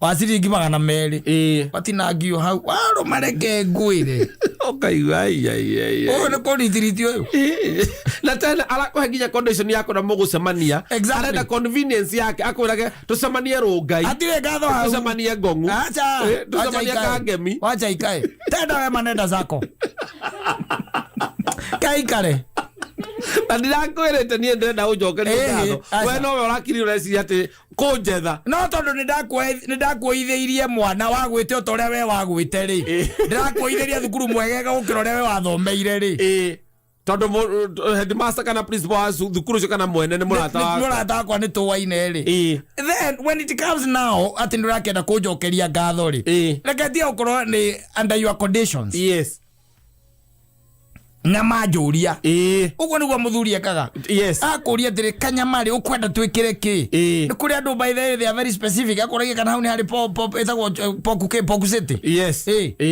wa ciringi 200. Watinangio hau warũma, reke ngwĩre. Ũkaigua ai ai ai. Ũyũ nĩ kũritiriti ũyũ. Na tena arakũhe nginya condition yako na mũgũcemania. Arenda convenience yake, akwĩrage tũcemanie Rũngai. Hatirĩ ngatho hau. Tũcemanie Ngong'u. Acha. Tũcemanie Kangemi. Wacha ikae, tenda wema nenda zako, kaikare. Na ndirakwĩrĩte niĩ ndĩrenda ũnjokerie ngatho. Aca. We nowe ũrakiri ũreciria atĩ kũnjetha. No tondũ nĩ ndakuoithĩirie mwana wagwĩte o ta ũrĩa we wagwĩte rĩ, ndĩrakuoithĩria thukuru mwegega gũkĩra ũrĩa we wathomeire rĩ. Tondũ headmaster kana principal wa thukuru ũcio kana mwene nĩ mũrata wakwa. Mũrata wakwa, nĩ tũwaine rĩ. Then when it comes now atĩ nĩ ũrakĩenda kũnjokeria ngatho rĩ, reke tie gũkorwo nĩ under your conditions Na manjũria. Ũguo nĩguo mũthuri ekaga. Akũria atĩrĩ, kanyama rĩ, ũkwenda twĩkĩre kĩ? Nĩ kũrĩ andũ, by the way, they are very specific. Akũragia kana hau nĩ harĩ ĩtagwo pork kĩ, pork city.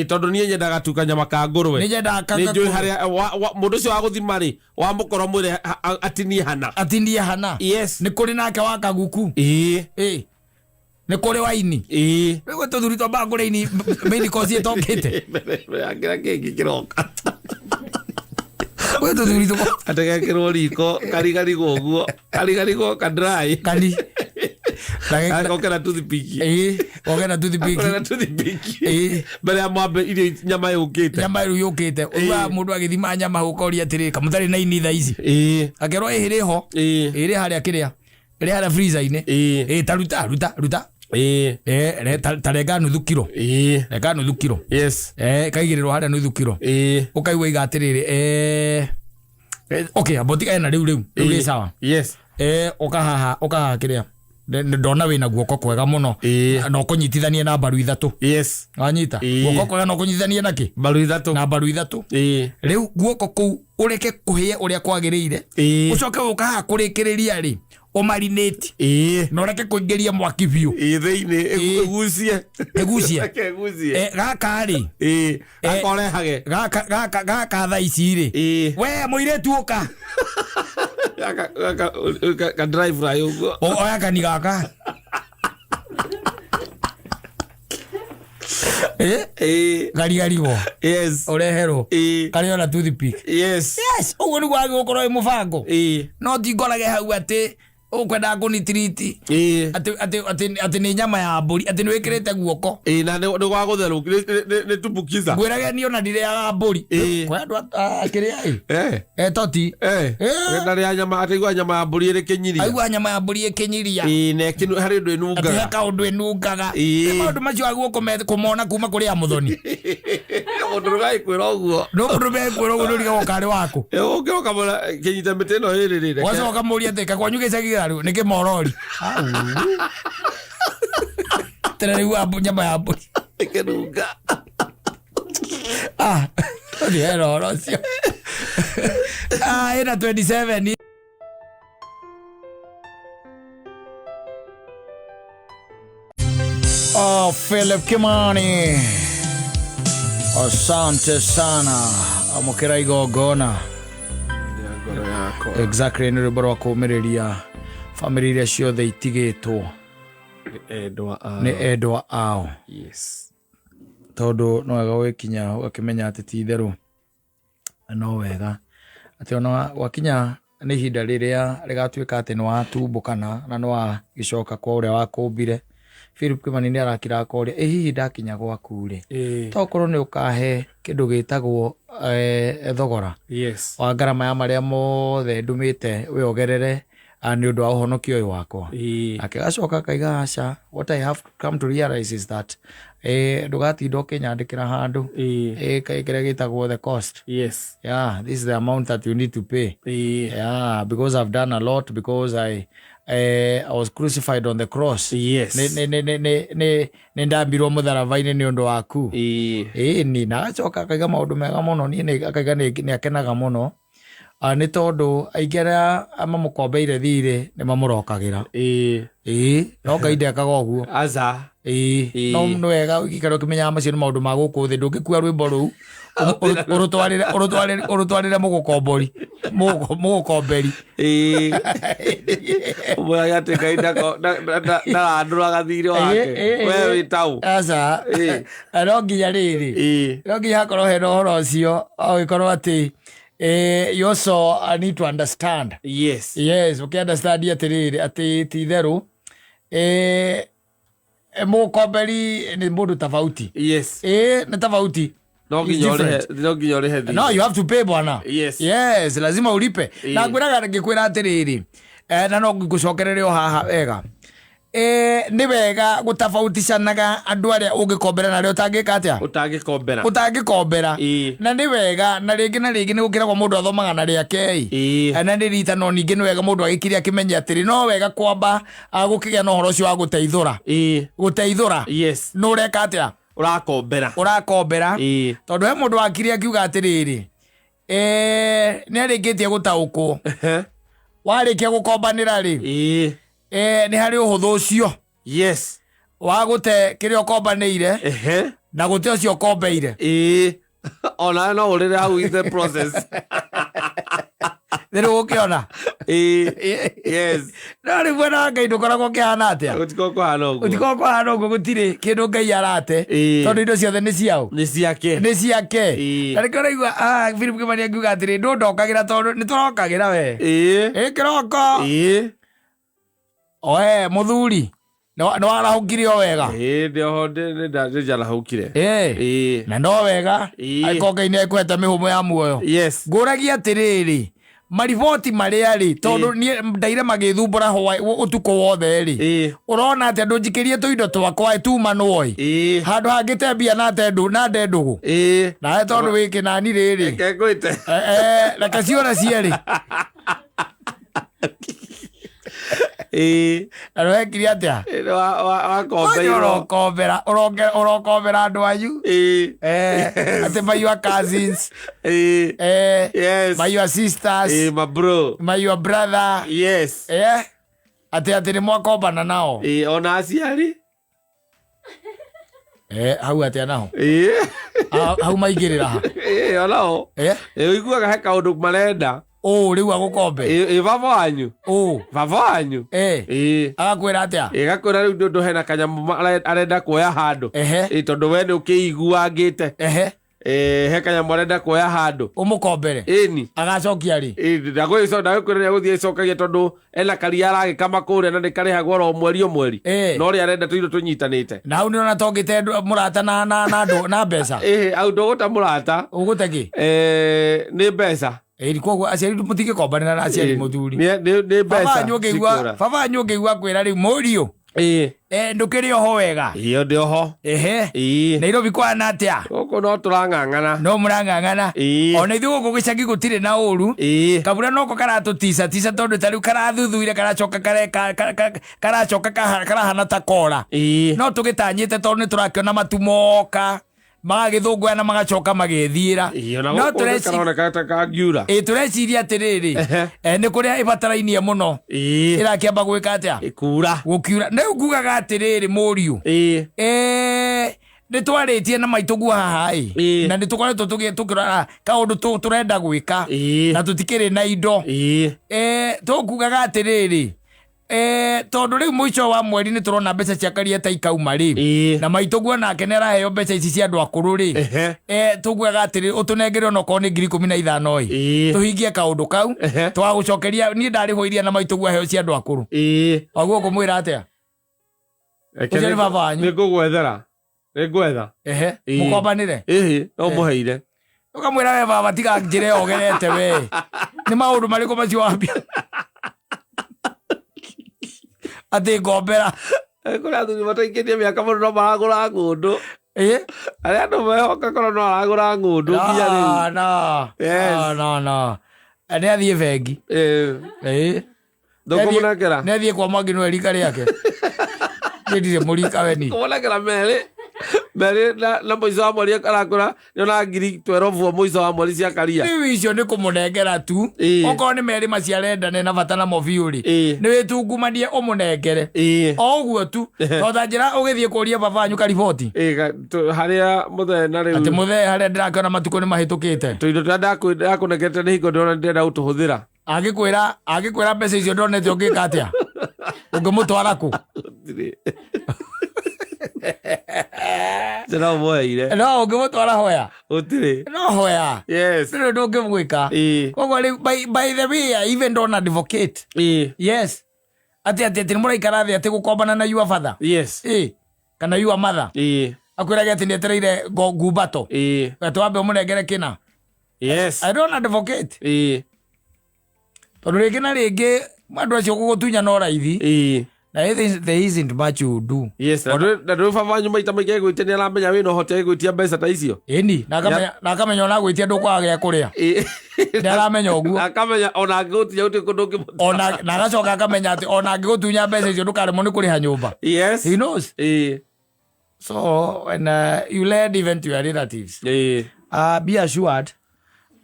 Tondũ niĩ nyendaga tu kanyama ka ngũrwe. Nĩ nyendaga Nĩ njũĩ harĩa mũndũ ũcio wa gũthima rĩ, wamũkorwo mwĩre atinie hana. Atinie hana. Nĩ kũrĩ nake wa kaguku. Nĩ kũrĩ waini. Rĩu gwĩ tũthuri twambaga kũrĩa ini main course ĩtokĩte. Akĩra kĩngĩ kĩroka. Gwĩ tũthuri tũ Atĩ gekĩrwo riko karigarigwo ũguo, karigarigwo kadrai. Kani Goke na toothpick. Goke na toothpick. Goke na toothpick. Mbere ya mwambe irio, nyama yũkĩte. Nyama rĩu yũkĩte. Ũiguaga mũndũ agĩthima nyama ũkoria atĩrĩ, kamũtarĩ na ini thaa ici? Akerwo ĩrĩ ho. Ĩrĩ harĩa kĩrĩa, ĩrĩ harĩa freezer-inĩ. Ta ruta, ruta, ruta. Ta renga nuthu kiro. Renga nuthu kiro. Kaigĩrĩrwo harĩa nuthu kiro. Ũkaigua iga atĩrĩrĩ, okay, amba ũtigane na rĩu rĩu rĩ sawa. Ũkahaha, ũkahaha kĩrĩa. Ndona wĩna guoko kwega mũno. Na ũkũnyitithanie na mbaru ithatũ. Wanyita? Guoko kwega na ũkũnyitithanie na kĩ? Mbaru ithatũ. Na mbaru ithatũ. Rĩu guoko kũu ũreke kũhĩe ũrĩa kwagĩrĩire. Ũcoke ũkahaha kũrĩkĩrĩria rĩ, ũmarinate. Na ũreke kũingĩria mwaki biũ. Thĩinĩ ĩgucie. Ĩgucie. Reke ĩgucie. Gaka rĩ. Gakorehage. Gaka thaa ici rĩ. We mũirĩtu, ũka. Gaka ka dry fry ũguo. Oya kani gaka. Garigarigwo. Ũreherwo. Karĩ ona toothpick. Yes, ũguo nĩguo wagĩrĩirwo gũkorwo wĩ mũbango. No ti ngorage hau atĩ ũkwendaga kũnitiriti. Atĩ nĩ nyama ya mbũri, atĩ nĩ wĩkĩrĩte guoko. Na nĩ gwa gũtherũki, nĩ tumbukiza. Ngwĩrage niĩ ona ndirĩaga mbũri. Kwĩ andũ akĩrĩa ĩ. Toti. Ndarĩa nyama, ataigua nyama ya mbũri ĩrĩ kĩnyiria. Aigua nyama ya mbũri ĩkĩnyiria. Na harĩ ũndũ Atĩ ĩnungaga. He kaũndũ ĩnungaga. Nĩ maũndũ macio agwo kũmona kuma kũrĩ a mũthoni. Mũndũ rũgagĩkwĩra ũguo. No mũndũ mekwĩra ũguo nĩũrigagwo karĩ waku. Ũngĩroka mũra kĩnyita mĩtĩ ĩno ĩrĩ rĩ. Wacoka mũria atĩ kakwanyu gĩcagi garũ nĩ kĩmorori. Tena rĩu wa nyama ya mbũri. Ĩkĩnunga. Ah, ũthiĩ hena ũhoro ũcio. Ah, ĩna 27. Oh, Philip Kimani. Asante sana. Amũkĩra igongona. Ngoro yakwa. Exactly, nĩ rwĩmbo rwa kũũmĩrĩria bamĩrĩ iria ciothe itigĩtwo Endwa a. Nĩ endwa ao. Tondũ no wega gwĩkinya ũgakĩmenya atĩ ti itherũ no wega atĩ ona gwakinya nĩ ihinda rĩrĩa rĩgatuĩka atĩ nĩ watumbũkana na nĩ wagĩcoka kwa ũrĩa wakũmbire. Philip Kimani nĩ arakira akoria, ĩ hihi ndakinya gwaku rĩ, tokorwo nĩ ũkahe kĩndũ gĩtagwo thogora wa ngarama ya marĩa mothe ndũmĩte wĩongerere. Nĩ ũndũ wa ũhonokio ũyũ wakwa. Nake agacoka akaiga, aca, what I have come to realize is that ndũgatinda ũkĩnyandĩkĩra handũ kĩrĩa gĩtagwo the cost. Yeah, this is the amount that you need to pay. Yeah, because I've done a lot, because I was crucified on the cross. Nĩ ndambirwo mũtharaba-inĩ nĩ ũndũ waku. Ĩni na agacoka akaiga maũndũ mega mũno. Niĩ akaiga nĩ akenaga mũno, nĩ tondũ aingĩ arĩa mamũkombeire thirĩ nĩ mamũrokagĩra. Ĩĩ, no Ngai ndekaga ũguo. Aca. Ĩĩ. No nĩ wega ũgĩikara ũkĩmenyaga macio nĩ maũndũ ma gũkũ thĩ. Ndũngĩkua rwĩmbo rũu ũrũtwarĩre mũgũkombori, mũgũkomberi. Ũmwĩrage atĩ Ngai ndarandũraga thirĩ wake. We wĩ taũ. Aca. No nginya rĩrĩ, no nginya hakorwo hena ũhoro ũcio, ũgĩkorwo atĩ you also need to understand. Yes, ũkĩ-understand atĩrĩrĩ, atĩ ti itherũ mũkomberi nĩ mũndũ tofauti. Nĩ tofauti. No It's nginya ũrĩhe. different. No nginya ũrĩhe thirĩ. No, you have to pay, bwana. Yes, lazima ulipe. Na ngwĩraga, ngĩkwĩra atĩrĩrĩ, na no ngũcokerere o haha wega, nĩ wega gũtofauticanaga andũ arĩa ũngĩkombera na arĩa ũtangĩka atĩa? Ũtangĩkombera. Ũtangĩkombera. Na nĩ wega, na rĩngĩ na rĩngĩ nĩ gũkĩragwo mũndũ athomaga na rĩake. Na nĩ rita, no ningĩ nĩ wega mũndũ agĩkire akĩmenye atĩrĩ, no wega kwamba gũkĩgĩa na ũhoro ũcio wa gũteithũra. Gũteithũra. Nũ ũreka atĩa? Ũrakombera. Ũrakombera. Tondũ he mũndũ wakire akiuga atĩrĩrĩ, nĩ arĩkĩtie gũtaũkwo, warĩkia gũkombanĩra rĩ, nĩ harĩ ũhũthũ ũcio wa gũte kĩrĩa ũkombanĩire na gũte ũcio ũkombeire. Onawe no ũrĩre hau in the process. Nĩ rĩu ũkĩona. Yes. No rĩu mwena wa Ngai ndũkoragwo ũkĩhana atĩa? Gũtikoragwo kũhana ũguo. Gũtikoragwo kũhana ũguo, gũtirĩ kĩndũ Ngai arate. Tondũ indo ciothe nĩ ciao. Nĩ ciake. Nĩ ciake. Na nĩkĩo ũraigua Philip Kimani akiuga atĩrĩ, ndũ ndokagĩra, tondũ nĩ tũrokagĩra we. Ĩ kĩroko. Oe mũthuri, nĩ warahũkire o wega? Ĩĩ, ndĩ oho, nĩ njarahũkire. Na no wega. Angĩkorwo Ngai nĩ ekũhete mĩhũmũ ya muoyo. Ngũragia atĩrĩrĩ, mariboti marĩa rĩ, tondũ niĩ ndaire magĩthumbũra ũtukũ wothe rĩ, ũrona atĩ andũ njikĩrie tũindo twakwa tumanwo ĩ, handũ hangĩte mbia na te na nde ndũgũ nawe, tondũ wĩ kĩnani rĩrĩ. Reke ngwĩte. Reke ciora cierĩ. Na nĩwekire atĩa? Wakombeirwo. Ũrokombera, ũrokombera andũ anyu. Atĩ by your cousins, by your sisters, My bro. by your brother. Atĩ nĩ mwakombana nao. Ona aciari. Hau atĩa naho? Hau maingĩrĩra ha? Onao. Ũiguaga he kaũndũ marenda. Ũ rĩu agũkombe? Ĩĩ, baba wanyu. Ũ? Baba wanyu. Agakwĩra atĩa? Gakwĩra rĩu nĩ ũndũ hena kanyamũ arenda kuoya handũ. Ĩĩ, tondũ we nĩ ũkĩiguangĩte. He kanyamũ arenda kuoya handũ. Ũmũkombere? Ĩni. Agacokia rĩ? Ndagwĩra nĩ agũthiĩ ĩcokagia, tondũ ena karia aragĩkama kũrĩa na nĩ karĩhagwo oro mweri o mweri. No ũrĩa arenda tũindo tũnyitanĩte. Na hau nĩrona tongĩte mũrata na ndũ na mbeca. Ĩĩ, au ndũgũta mũrata. Ũgũte kĩ? Nĩ mbeca. Ĩĩ, koguo aciari mũtingĩkombanĩra na aciari, mũthuri. Nĩ Baba mbeca wanyu ũngĩigua cikũra. Baba wanyu ũngĩigua kwĩra rĩu, mũriũ, ndũkĩrĩ oho wega? Ĩyo ndĩ oho. Nairobi kwana atĩa? Gũkũ no tũrang'ang'ana. No mũrang'ang'ana. Ona ithuĩ gũkũ gĩcagi gũtirĩ na ũru. Kabura noko karatũtica tica, tondũ ta rĩu karathuthuire, karacoka karacoka karahana ta kora. No tũgĩtanyĩte, tondũ nĩ tũrakĩona matu moka magagĩthũngũya na magacoka magĩthiĩra. Ona No gũkũ nĩ karoneka ta kangiura. Ĩ, tũreciria atĩrĩrĩ, nĩ kũrĩa ĩbatarainie mũno ĩrakĩamba gwĩka atĩa? Ĩkura. Gũkiura. Rĩu ngugaga atĩrĩrĩ, mũriũ, nĩ twarĩtie na maitũ guo haha ĩ, na nĩ tũkoretwo tũkĩrora kaũndũ tũrenda gwĩka na tũtikĩrĩ na indo. Tũkugaga atĩrĩrĩ, tondũ rĩu mũico wa mweri nĩ tũrona mbeca cia karia ta ikauma rĩ, na maitũ guo nake nĩ araheo mbeca ici cia andũ akũrũ rĩ, tuguaga atĩrĩ, ũtũnengere onokorwo nĩ 15,000 ĩ, tũhingie kaũndũ kau. Twagũcokeria niĩ ndarĩhwo iria na maitũ guo aheo cia andũ akũrũ. Waguo ũkũmwĩra atĩa? Reke. Ũcio nĩ baba wanyu. Nĩ ngũgwethera, nĩ ngwetha. Mũkombanĩre. Ĩhĩ, no mũheire. Ũkamwĩra, we baba, tiga njĩra ĩyo ũgerete we, nĩ maũndũ marĩkũ macio wambia? Atĩ ngombera. Kũrĩ athuri mataikĩtie mĩaka mũno no maragũra ng'ũndũ. Ĩ? Arĩa andũ mehoka korwo no aragũra ng'ũndũ nginya rĩu. No, no. Yes. No, no, no. Nĩ athiĩ bengi. Ĩ. Ndũkũmũnengera? Nĩ athiĩ kwa Mwangi no erika rĩake. Niĩ ndirĩ mũrika we ni. Kũmũnengera merĩ merĩ na mũico wa mweri arakũra nĩona ngiri twerobu o mũico wa mweri cia karia. Rĩu icio nĩ kũmũnengera tu. Okorwo nĩ merĩ macio arenda nĩ na bata namo biũ rĩ. Nĩ wĩtungumanie ũmũnengere. O ũguo tu. Tondũ ta njĩra ũgĩthiĩ kũria baba wanyu kariboti. Harĩa mũthee na rĩu. Atĩ mũthee harĩa ndĩrakĩona matukũ nĩ mahĩtũkĩte. Tũindo tũrĩa ndakũnengerete nĩ hingo ndĩrona ndĩrenda gũtũhũthĩra. Angĩkwĩra mbeca icio ndonete ũngĩka atĩa? Ũngĩmũtwara kũ? Gũtirĩ. Njĩra ũmũheire. No ũngĩmũtwara hoya. Gũtirĩ. No hoya. Yes. Ndũrĩ ũndũ ũngĩmwĩka. Koguo rĩu by the way, I even don't advocate. Yes. Atĩ atĩ atĩ nĩmũraikara thĩ atĩ gũkombana na your father. Yes. Kana your mother. Akwĩrage atĩ nĩetereire ngumbato. Atĩ wambe ũmũnengere kĩna. Yes. I don't advocate. Tondũ rĩngĩ na rĩngĩ andũ acio gũgũtunya no raithi. Na there isn't much you do. Yes, na ndũĩ baba wanyu maita maingĩ agĩgwĩtia nĩ aramenya wĩna ũhoti agĩgwĩtia mbeca ta icio. Ĩni, na akamenya ona agwĩtia ndũkwaga gĩa kũrĩa. Nĩ aramenya ũguo. Na akamenya ona angĩgũtunya gũtirĩ kũndũ ũngĩmũtwara. Ona, na agacoka akamenya atĩ ona angĩgũtunya mbeca icio ndũkaremwo nĩ kũrĩha nyũmba. Yes. He knows. So when you lend even to your relatives, be assured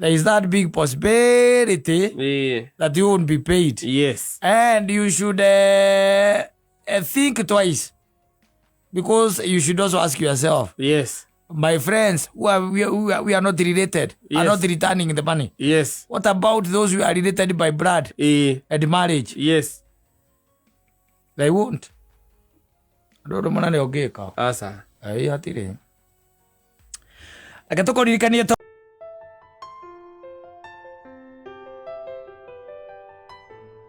there is that big possibility that you won't be paid. Yes. And you should think twice, because you should also ask yourself. Yes. My friends who are, we, who are, we are not related are Yes. not returning the money. Yes. What about those who are related by blood and marriage? Yes. They won't. Ndå må nane å ngä ka. Aca. Ä hatirä. Reke tũkũririkanie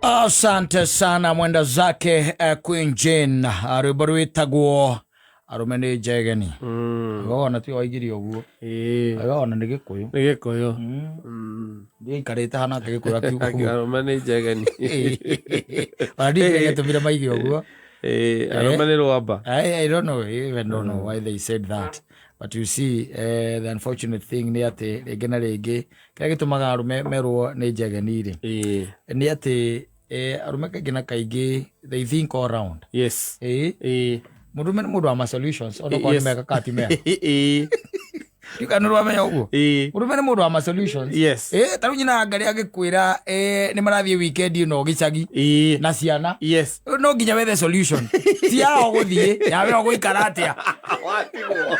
Asante sana mwenda zake Queen Jane, rwĩmbo rwĩtagwo arũme nĩ njegeni. Agona ti waigire ũguo. Agona nĩ Gĩkũyũ. Nĩ Gĩkũyũ. Ndiaikarĩte hana ngĩgĩkũyũ akiuga ũguo. Arũme nĩ njegeni. Ona ndiũĩ gĩtũmire maige ũguo. Arũme nĩ rwamba. I don't know, I even don't know why they said that. But you see, the unfortunate thing nĩ atĩ rĩngĩ na rĩngĩ kĩrĩa gĩtũmaga arũme merwo nĩ njegeni rĩ, nĩ atĩ arũme kaingĩ na kaingĩ they think all round. Yes. Mũndũrũme nĩ mũndũ wa ma solutions, ona okorwo nĩ Yes. mega kana ti mega. Ndiũĩ kana nĩ ũramenya ũguo. Mũndũrũme nĩ mũndũ wa ma solutions. Yes. Ta rĩu nyina Ngarĩ agĩkwĩra, nĩ marathiĩ weekend ĩno gĩcagi na ciana. Yes. No nginya wethe solution. Ti yao gũthiĩ, yawe ũgũikara atĩa. Watigwo.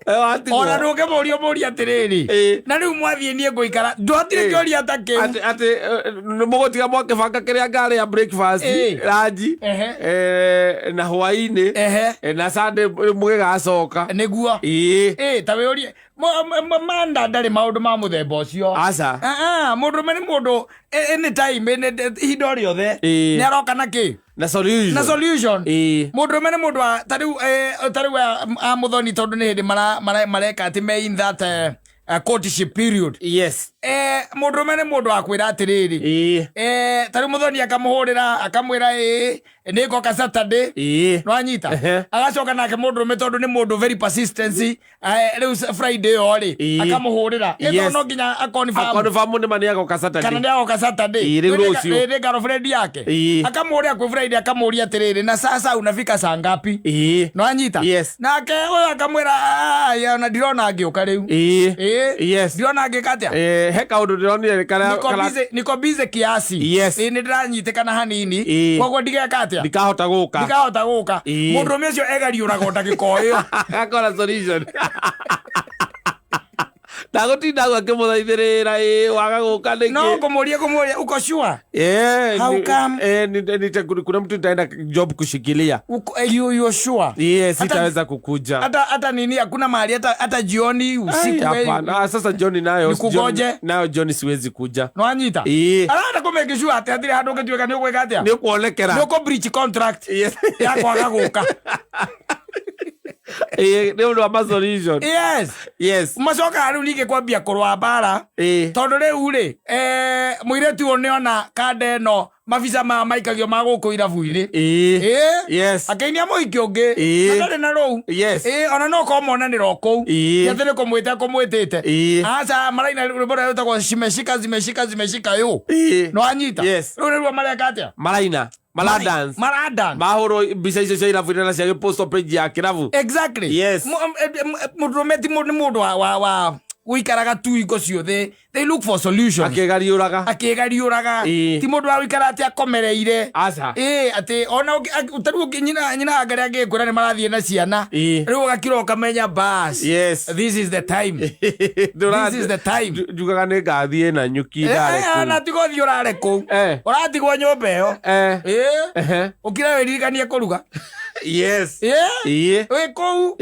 Watigwo. Ona ndũngĩmũria ũmũrie atĩrĩrĩ. Na rĩu mwathiĩ niĩ ngũikara. Ndwatirĩ kĩũria ta kĩu. Atĩ, nĩ mũgũtiga mwakĩbanga kĩrĩa ngarĩa breakfast, lunch, na hwaĩ-inĩ, na Sunday mũgĩgacoka. Nĩguo. Ta wĩũrie. Manda ndarĩ maũndũ ma mũthemba ũcio. Aca. Mũndũrũme nĩ mũndũ, anytime, ihinda o rĩothe. Nĩ aroka na kĩ? Na solution. Na solution. Mũndũrũme nĩ mũndũ wa, ta rĩu, ta rĩu a Mũthoni tondũ nĩ hĩndĩ mareka atĩ me in that courtship period. Yes. Mũndũrũme nĩ mũndũ wa kwĩra atĩrĩrĩ. Ta rĩu Mũthoni akamũhũrĩra, akamwĩra, nĩ ngoka Saturday. Nĩwanyita? Agacoka nake mũndũrũme tondũ nĩ mũndũ very persistency. Rĩu Friday ĩyo rĩ, akamũhũrĩra. Yes. Ĩno no nginya a-confirm. A-confirm nĩ ma nĩ agoka Saturday. Kana nĩ agoka Saturday. Rĩu rũciũ. Nĩ girlfriend yake. Akamũhũrĩra kwĩ Friday, akamũria atĩrĩrĩ, na sasa unafika saa ngapi? Nĩwanyita? Yes. Nake ũyũ akamwĩra, ya, ona ndirona angĩũka rĩu. Yes. Ndirona angĩka atĩa? He kaũndũ ndĩronire Niko busy, niko busy kiasi. Yes. Nĩ ndĩranyitĩkana hanini. Koguo ndigeka atĩa? Ndikahota gũka. Ndikahota gũka. Mũndũrũme ũcio egariũraga o ndagĩka o ĩyo. Akora solution. Ndagũtinda hau akĩmũthaithĩrĩra, waga gũka nĩkĩ? No, kũmũria, uko sure? How come? Kuna mtu nitaenda job kushikilia. Uko, you are sure? Yes, sitaweza kukuja. Hata nini, hakuna mahali, hata jioni, usiku, Ai, hapana. Sasa jioni nayo, Nikugoje? jioni, nayo jioni siwezi kuja. Nwanyita? Arahota kũ make sure atĩ hatirĩ handũ ũngĩtuĩka nĩ ũgwĩka atĩa? Nĩ ũkuonekera. Nĩ ũkũ breach contract Yes. ya kwaga gũka. Ĩĩ, nĩ ũndũ wa ma solution. Yes. Macokaga rĩu ningĩ kwambia kũrũa mbara, tondũ rĩu rĩ, mũirĩtu ũyũ nĩona kanda ĩno, mabica maya maikagio ma gũkũ irabu-inĩ. Akĩinia mũhiki ũngĩ na ndarĩ na rũu. Ona no korwo monanĩra o kũu. Ti atĩ nĩ kũmwĩta kũmwĩtĩte. Aca, maraina rwĩmbo rũrĩa rwĩtagwo "Zimeshika, zimeshika, zimeshika yo". Nĩwanyita? Yes. Rĩu nĩruo mareka atĩa? Maraina, mara dance. Mara dance. Mahũrwo mbica icio cia irabu-inĩ na cia post page ya kĩrabu. Exactly. Mũndũrũme ti nĩ mũndũ wa gũikaraga tu hingo ciothe. They look for solutions. Akĩgariũraga. Akĩgariũraga. Ti mũndũ wa gũikara atĩ akomereire. Aca. Ĩĩ, atĩ ona tarĩu nyina anga rĩa angĩkwĩra nĩ marathiĩ na ciana, rĩu ũgakira ũkamenya bas. This is the time. This is the time. Njugaga nĩ ngathiĩ na nyuki ndare kũu. Na tiga ũthiĩ ũrare kũu. Ũratigwo nyũmba ĩyo. Ĩĩ. Ũkire wĩririkanie kũruga. Ĩĩ. Wĩ kũu.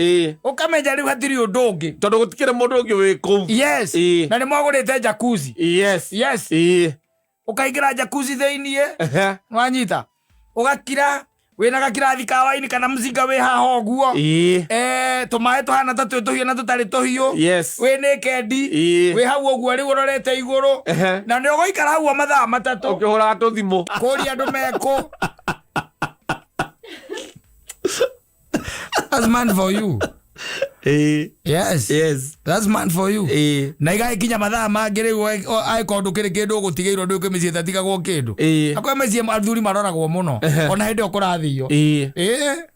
Ũkamenya rĩu hatirĩ ũndũ ũngĩ. Tondũ gũtikĩrĩ mũndũ ũngĩ wĩ kũu. Na nĩ mwagũrĩte jacuzzi. Ũkaingĩra jacuzzi thĩiniĩ. Wanyita. Ũgakira wĩna gakirathi ka waini kana mzinga wĩ haha ũguo. Tũmaĩ tũhana ta twĩ tũhiũ na tũtarĩ tũhiũ. Wĩ naked. Wĩ hau ũguo rĩu ũrorete igũrũ. Na nĩ ũgũikara hau o mathaa 3. Ũkĩhũraga tũthimũ. Kũria andũ mekũ. That's man for you. Yes. That's man for you. Na igagĩkinya mathaa mangĩ rĩu, angĩkorwo ndũkĩrĩ kĩndũ ũgũtigĩirwo, ndũĩ kwĩ mĩciĩ ĩtatigagwo kĩndũ. Na kwĩ mĩciĩ athuri maroragwo mũno. Ona hĩndĩ ĩyo kũrathio.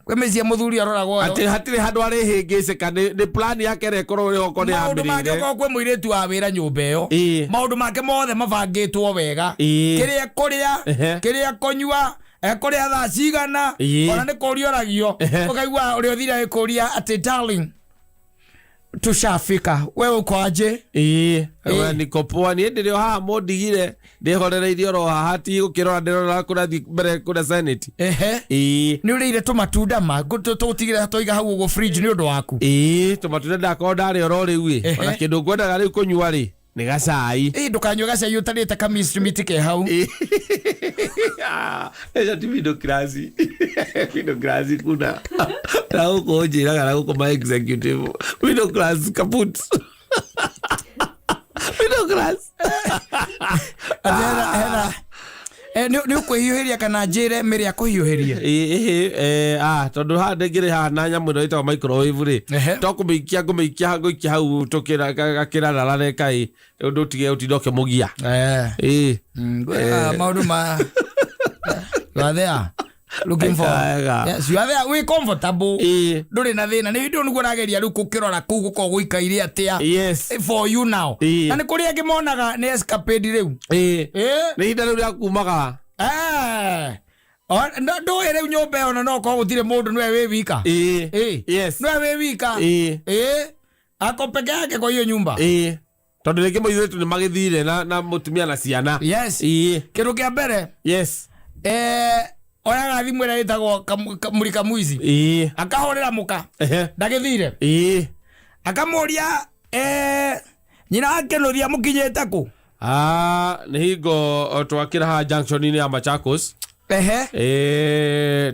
Kwĩ mĩciĩ mũthuri aroragwo. Atĩ hatirĩ handũ arĩhĩngĩcĩka, nĩ plan yake ĩrĩa ĩkorwo ĩrĩ okorwo nĩ Maũndũ make yambĩrĩire. okorwo kwĩ mũirĩtu wa wĩra nyũmba ĩyo. Maũndũ make mothe mabangĩtwo wega. Kĩrĩa kũrĩa, kĩrĩa kũnyua, ekũrĩa thaa cigana, ona nĩ kũria ũragio. Ũkaigua ũrĩa ũthire agĩkũria atĩ, "Darling, tushafika, wewe uko aje?" We niko poa, niĩ ndĩrĩ o haha mũndigire ndĩhorereirie oro haha, ti gũkĩrora ndĩrora kũrathiĩ mbere kũrĩa Senate. Nĩ ũrĩire tũmatunda ma tũtigire tũiga hau ũguo fridge nĩ ũndũ waku? Ĩĩ, tũmatunda ndakorwo ndarĩ oro rĩu ĩ. Ona kĩndũ ngwendaga rĩu kũnyua rĩ nĩ gacai. Ĩĩ, ndũkanyue gacai ũtarĩte ka miti ke hau. Ĩcio ti middle class. Middle class kuna na gũkũ njĩraga na gũkũ ma executive middle class kaput middle class. Atĩ hena nĩ ũkwĩhiũhĩria kana njĩre mĩrĩ akũhiũhĩrie? Ĩĩ, tondũ haha ndĩngĩrĩ haha na nyamũ ĩno ĩtagwo microwave rĩ, to kũmĩikia ngũmĩikia, ngũikia hau tũkĩrararare kaĩ ũndũ ũtige ũtinde ũkĩmũgia. Ĩĩ. Maũndũ ma you are there looking for Wega. Yes, you are there, wĩ comfortable. Ndũrĩ na thĩna, nĩ hĩndĩ ĩyo nĩguo ũrageria rĩu gũkĩrora kũu gũkorwo gũikaire atĩa for you now. Na nĩ kũrĩ angĩ monaga nĩ escapade rĩu. Nĩ ihinda rĩu rĩa kumaga. Ndũĩ rĩu nyũmba ĩyo na no ũkorwo gũtirĩ mũndũ, nĩwe wĩ wika. Nĩwe wĩ wika. Ako peke yake kwa hiyo nyumba. Tondũ rĩngĩ mũirĩtu nĩ magĩthire na mũtumia na ciana. Kĩndũ kĩa mbere, oyaga thimũ ĩrĩa ĩtagwo mũrika mwici. Akahũrĩra mũka. Ndagĩthire. Akamũria, nyina wa Kĩnũthia, mũkinyĩte kũ? Nĩ hingo twakĩra haha junction-inĩ ya Machakos.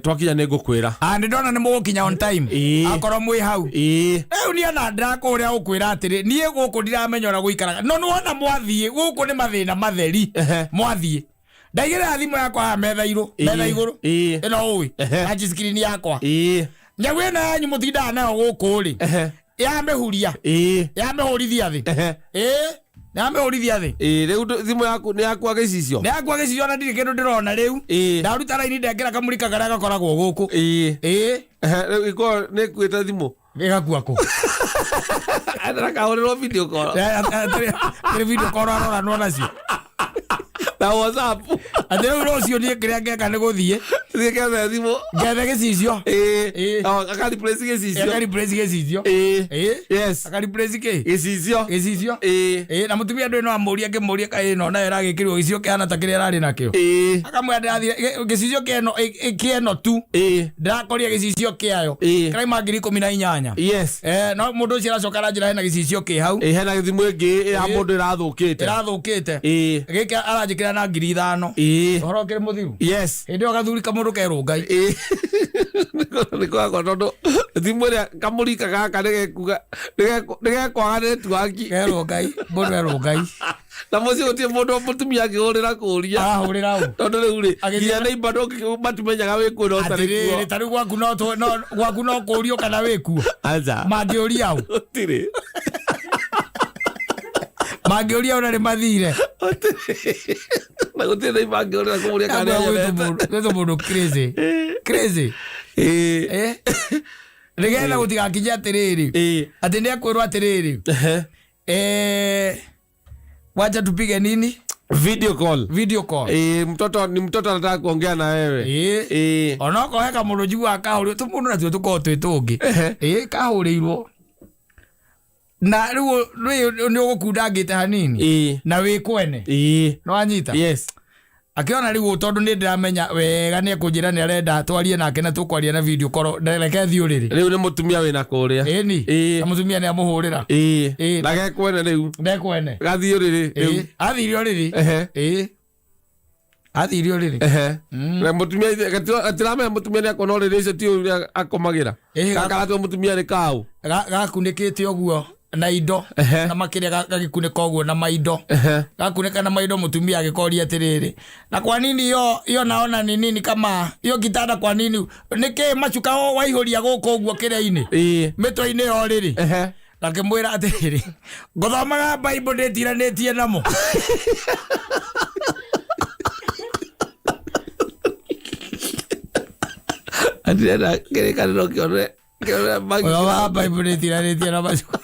Twakinya nĩ ngũkwĩra. Nĩ ndona nĩ mũgũkinya on time. Akorwo mwĩ hau. Rĩu niĩ ona ndĩrakũrĩa gũkwĩra atĩrĩ, niĩ gũkũ ndiramenya ũrĩa gũikaraga. No nĩwona mwathiĩ gũkũ nĩ mathĩna matheri. Mwathiĩ. Ndaigĩrĩra thimũ yakwa haha metha igũrũ, metha igũrũ. Ĩno ũĩ. Touch screen yakwa. Nyamũ ĩno yanyu mũtindaga nayo gũkũ rĩ. Yamĩhuria. Yamĩhũrithia thĩ. Yamĩhũrithia thĩ. Rĩu thimũ yaku nĩ yakua gĩcicio? Nĩ yakua gĩcicio, ona ndirĩ kĩndũ ndĩrona rĩu. Ndaruta raini ndekĩra kamũrika karĩa gakoragwo gũkũ. Rĩu ĩkorwo nĩ ĩkuĩte thimũ. Ĩgakua kũ? Ndakahũrĩrwo video call. Atĩrĩ video call aroranwo nacio. Na WhatsApp. Atĩ rĩu rũciũ niĩ kĩrĩa ngeka nĩ gũthiĩ. Thiĩ kethe thimũ. Ngethe gĩcicio. Aka replace gĩcicio. Aka replace gĩcicio. Aka replace kĩ? Gĩcicio. Gĩcicio. Na mũtumia ndũĩ no amũrie, angĩmũria kaĩ ĩno nayo ĩragĩkĩrwo gĩcicio kĩhana ta kĩrĩa ĩrarĩ nakĩo. Akamwĩra ndĩrathire gĩcicio kĩeno tu. Ndĩrakoria gĩcicio kĩayo. Kĩrauma ngiri ikũmi na inyanya. No mũndũ ũcio aracoka aranjĩra hena gĩcicio kĩ hau. Hena thimũ ĩngĩ ya mũndũ ĩrathũkĩte. Ĩrathũkĩte. Gĩkĩ aranjĩkĩra na ngiri 5. Ũhoro ũkĩrĩ mũthiru. Hĩndĩ ĩyo gathuri kamũndũ Kamũndũ kerwo Ngai. Ĩĩ. Nĩ kwakwa tondũ thimũ ĩrĩa kamũrika gaka nĩgekuga nĩgekwaga netiwaki. Kerwo Ngai, mũndũ erwo Ngai. Na mũciĩ gũtirĩ mũndũ mũtumia angĩhũrĩra kũria. Arahũrĩra ũ? Tondũ rĩu rĩ, Agĩthiĩ nginya neighbor matimenyaga wĩ kuo na ũtarĩ kuo. Atĩrĩrĩ, ta rĩu gwaku no gwaku no kũrio kana wĩ kuo. Aca. Mangĩũria ũ? Gũtirĩ. Mangĩũria ũ na nĩ mathire. Gũtirĩ. Na gũtirĩ neighbor angĩhũrĩra kũmũria kana nĩanyonete. Gwĩtwo mũndũ crazy. Crazy. Ĩĩ. Eh? Nĩgetha gũtigakinye atĩrĩrĩ. Ĩĩ. Atĩ nĩ ekwĩrwo atĩrĩrĩ. Ehe. Eh, wacha tupige nini? Video call. Video call. Eh, mtoto ni mtoto anataka kuongea na wewe. Ĩĩ. Eh. Onokorwo he kamũndũ njiguaga kahũrĩrwo tũmũndũ natuo tũkoragwo twĩ tũngĩ. Ehe. Ĩĩ kahũrĩirwo na rĩu nĩ ũgũkundangĩte hanini Ĩĩ. na wĩ kwene. Ĩĩ. Nĩwanyita? Yes. Akĩona rĩu tondũ nĩ ndĩramenya wega nĩ ekũnjĩra nĩ arenda twarie nake na tũkwaria na video call, reke thiĩ ũrĩrĩ. Rĩu nĩ mũtumia wĩna kũrĩa. Ĩni. Ĩĩ. Na mũtumia nĩ amũhũrĩra. Ĩĩ. Ĩĩ. Na gekwene rĩu. Ndekwene. Gathiĩ ũrĩrĩ rĩu. Ĩĩ. Athire ũrĩrĩ. Ehe. Ĩĩ. Athire ũrĩrĩ. Ehe. Na mũtumia gatiramenya mũtumia nĩ akona ũrĩrĩ ũcio ti ũrĩa akomagĩra. Ĩĩ, Gaka gatua mũtumia nĩ kaũ. Gakunĩkĩte ũguo na indo. Ehe. Na makĩria gagĩkunĩka ũguo na maindo. Ehe. Gakunĩka na maindo mũtumia agĩkoria atĩrĩrĩ, na kwa nini hiyo hiyo naona ni nini kama hiyo kitanda kwa nini nĩkĩ macuka waihũria gũkũ ũguo kĩrĩa-inĩ Ĩĩ. mĩtwe-inĩ ya ũrĩrĩ. Ehe. Akĩmwĩra atĩrĩrĩ, ngũthomaga Bible ndĩtiranĩtie namo. Atirenda kĩrĩkanĩro kĩone kĩone bagi. Ngũthomaga Bible ndĩtiranĩtie na macuka.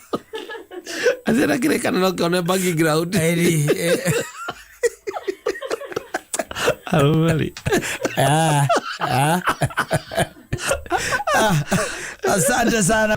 Atirenda kĩrĩkanĩro kĩone bagi ground. Ĩri, eh. Arũme. Ah, ah. Asante sana.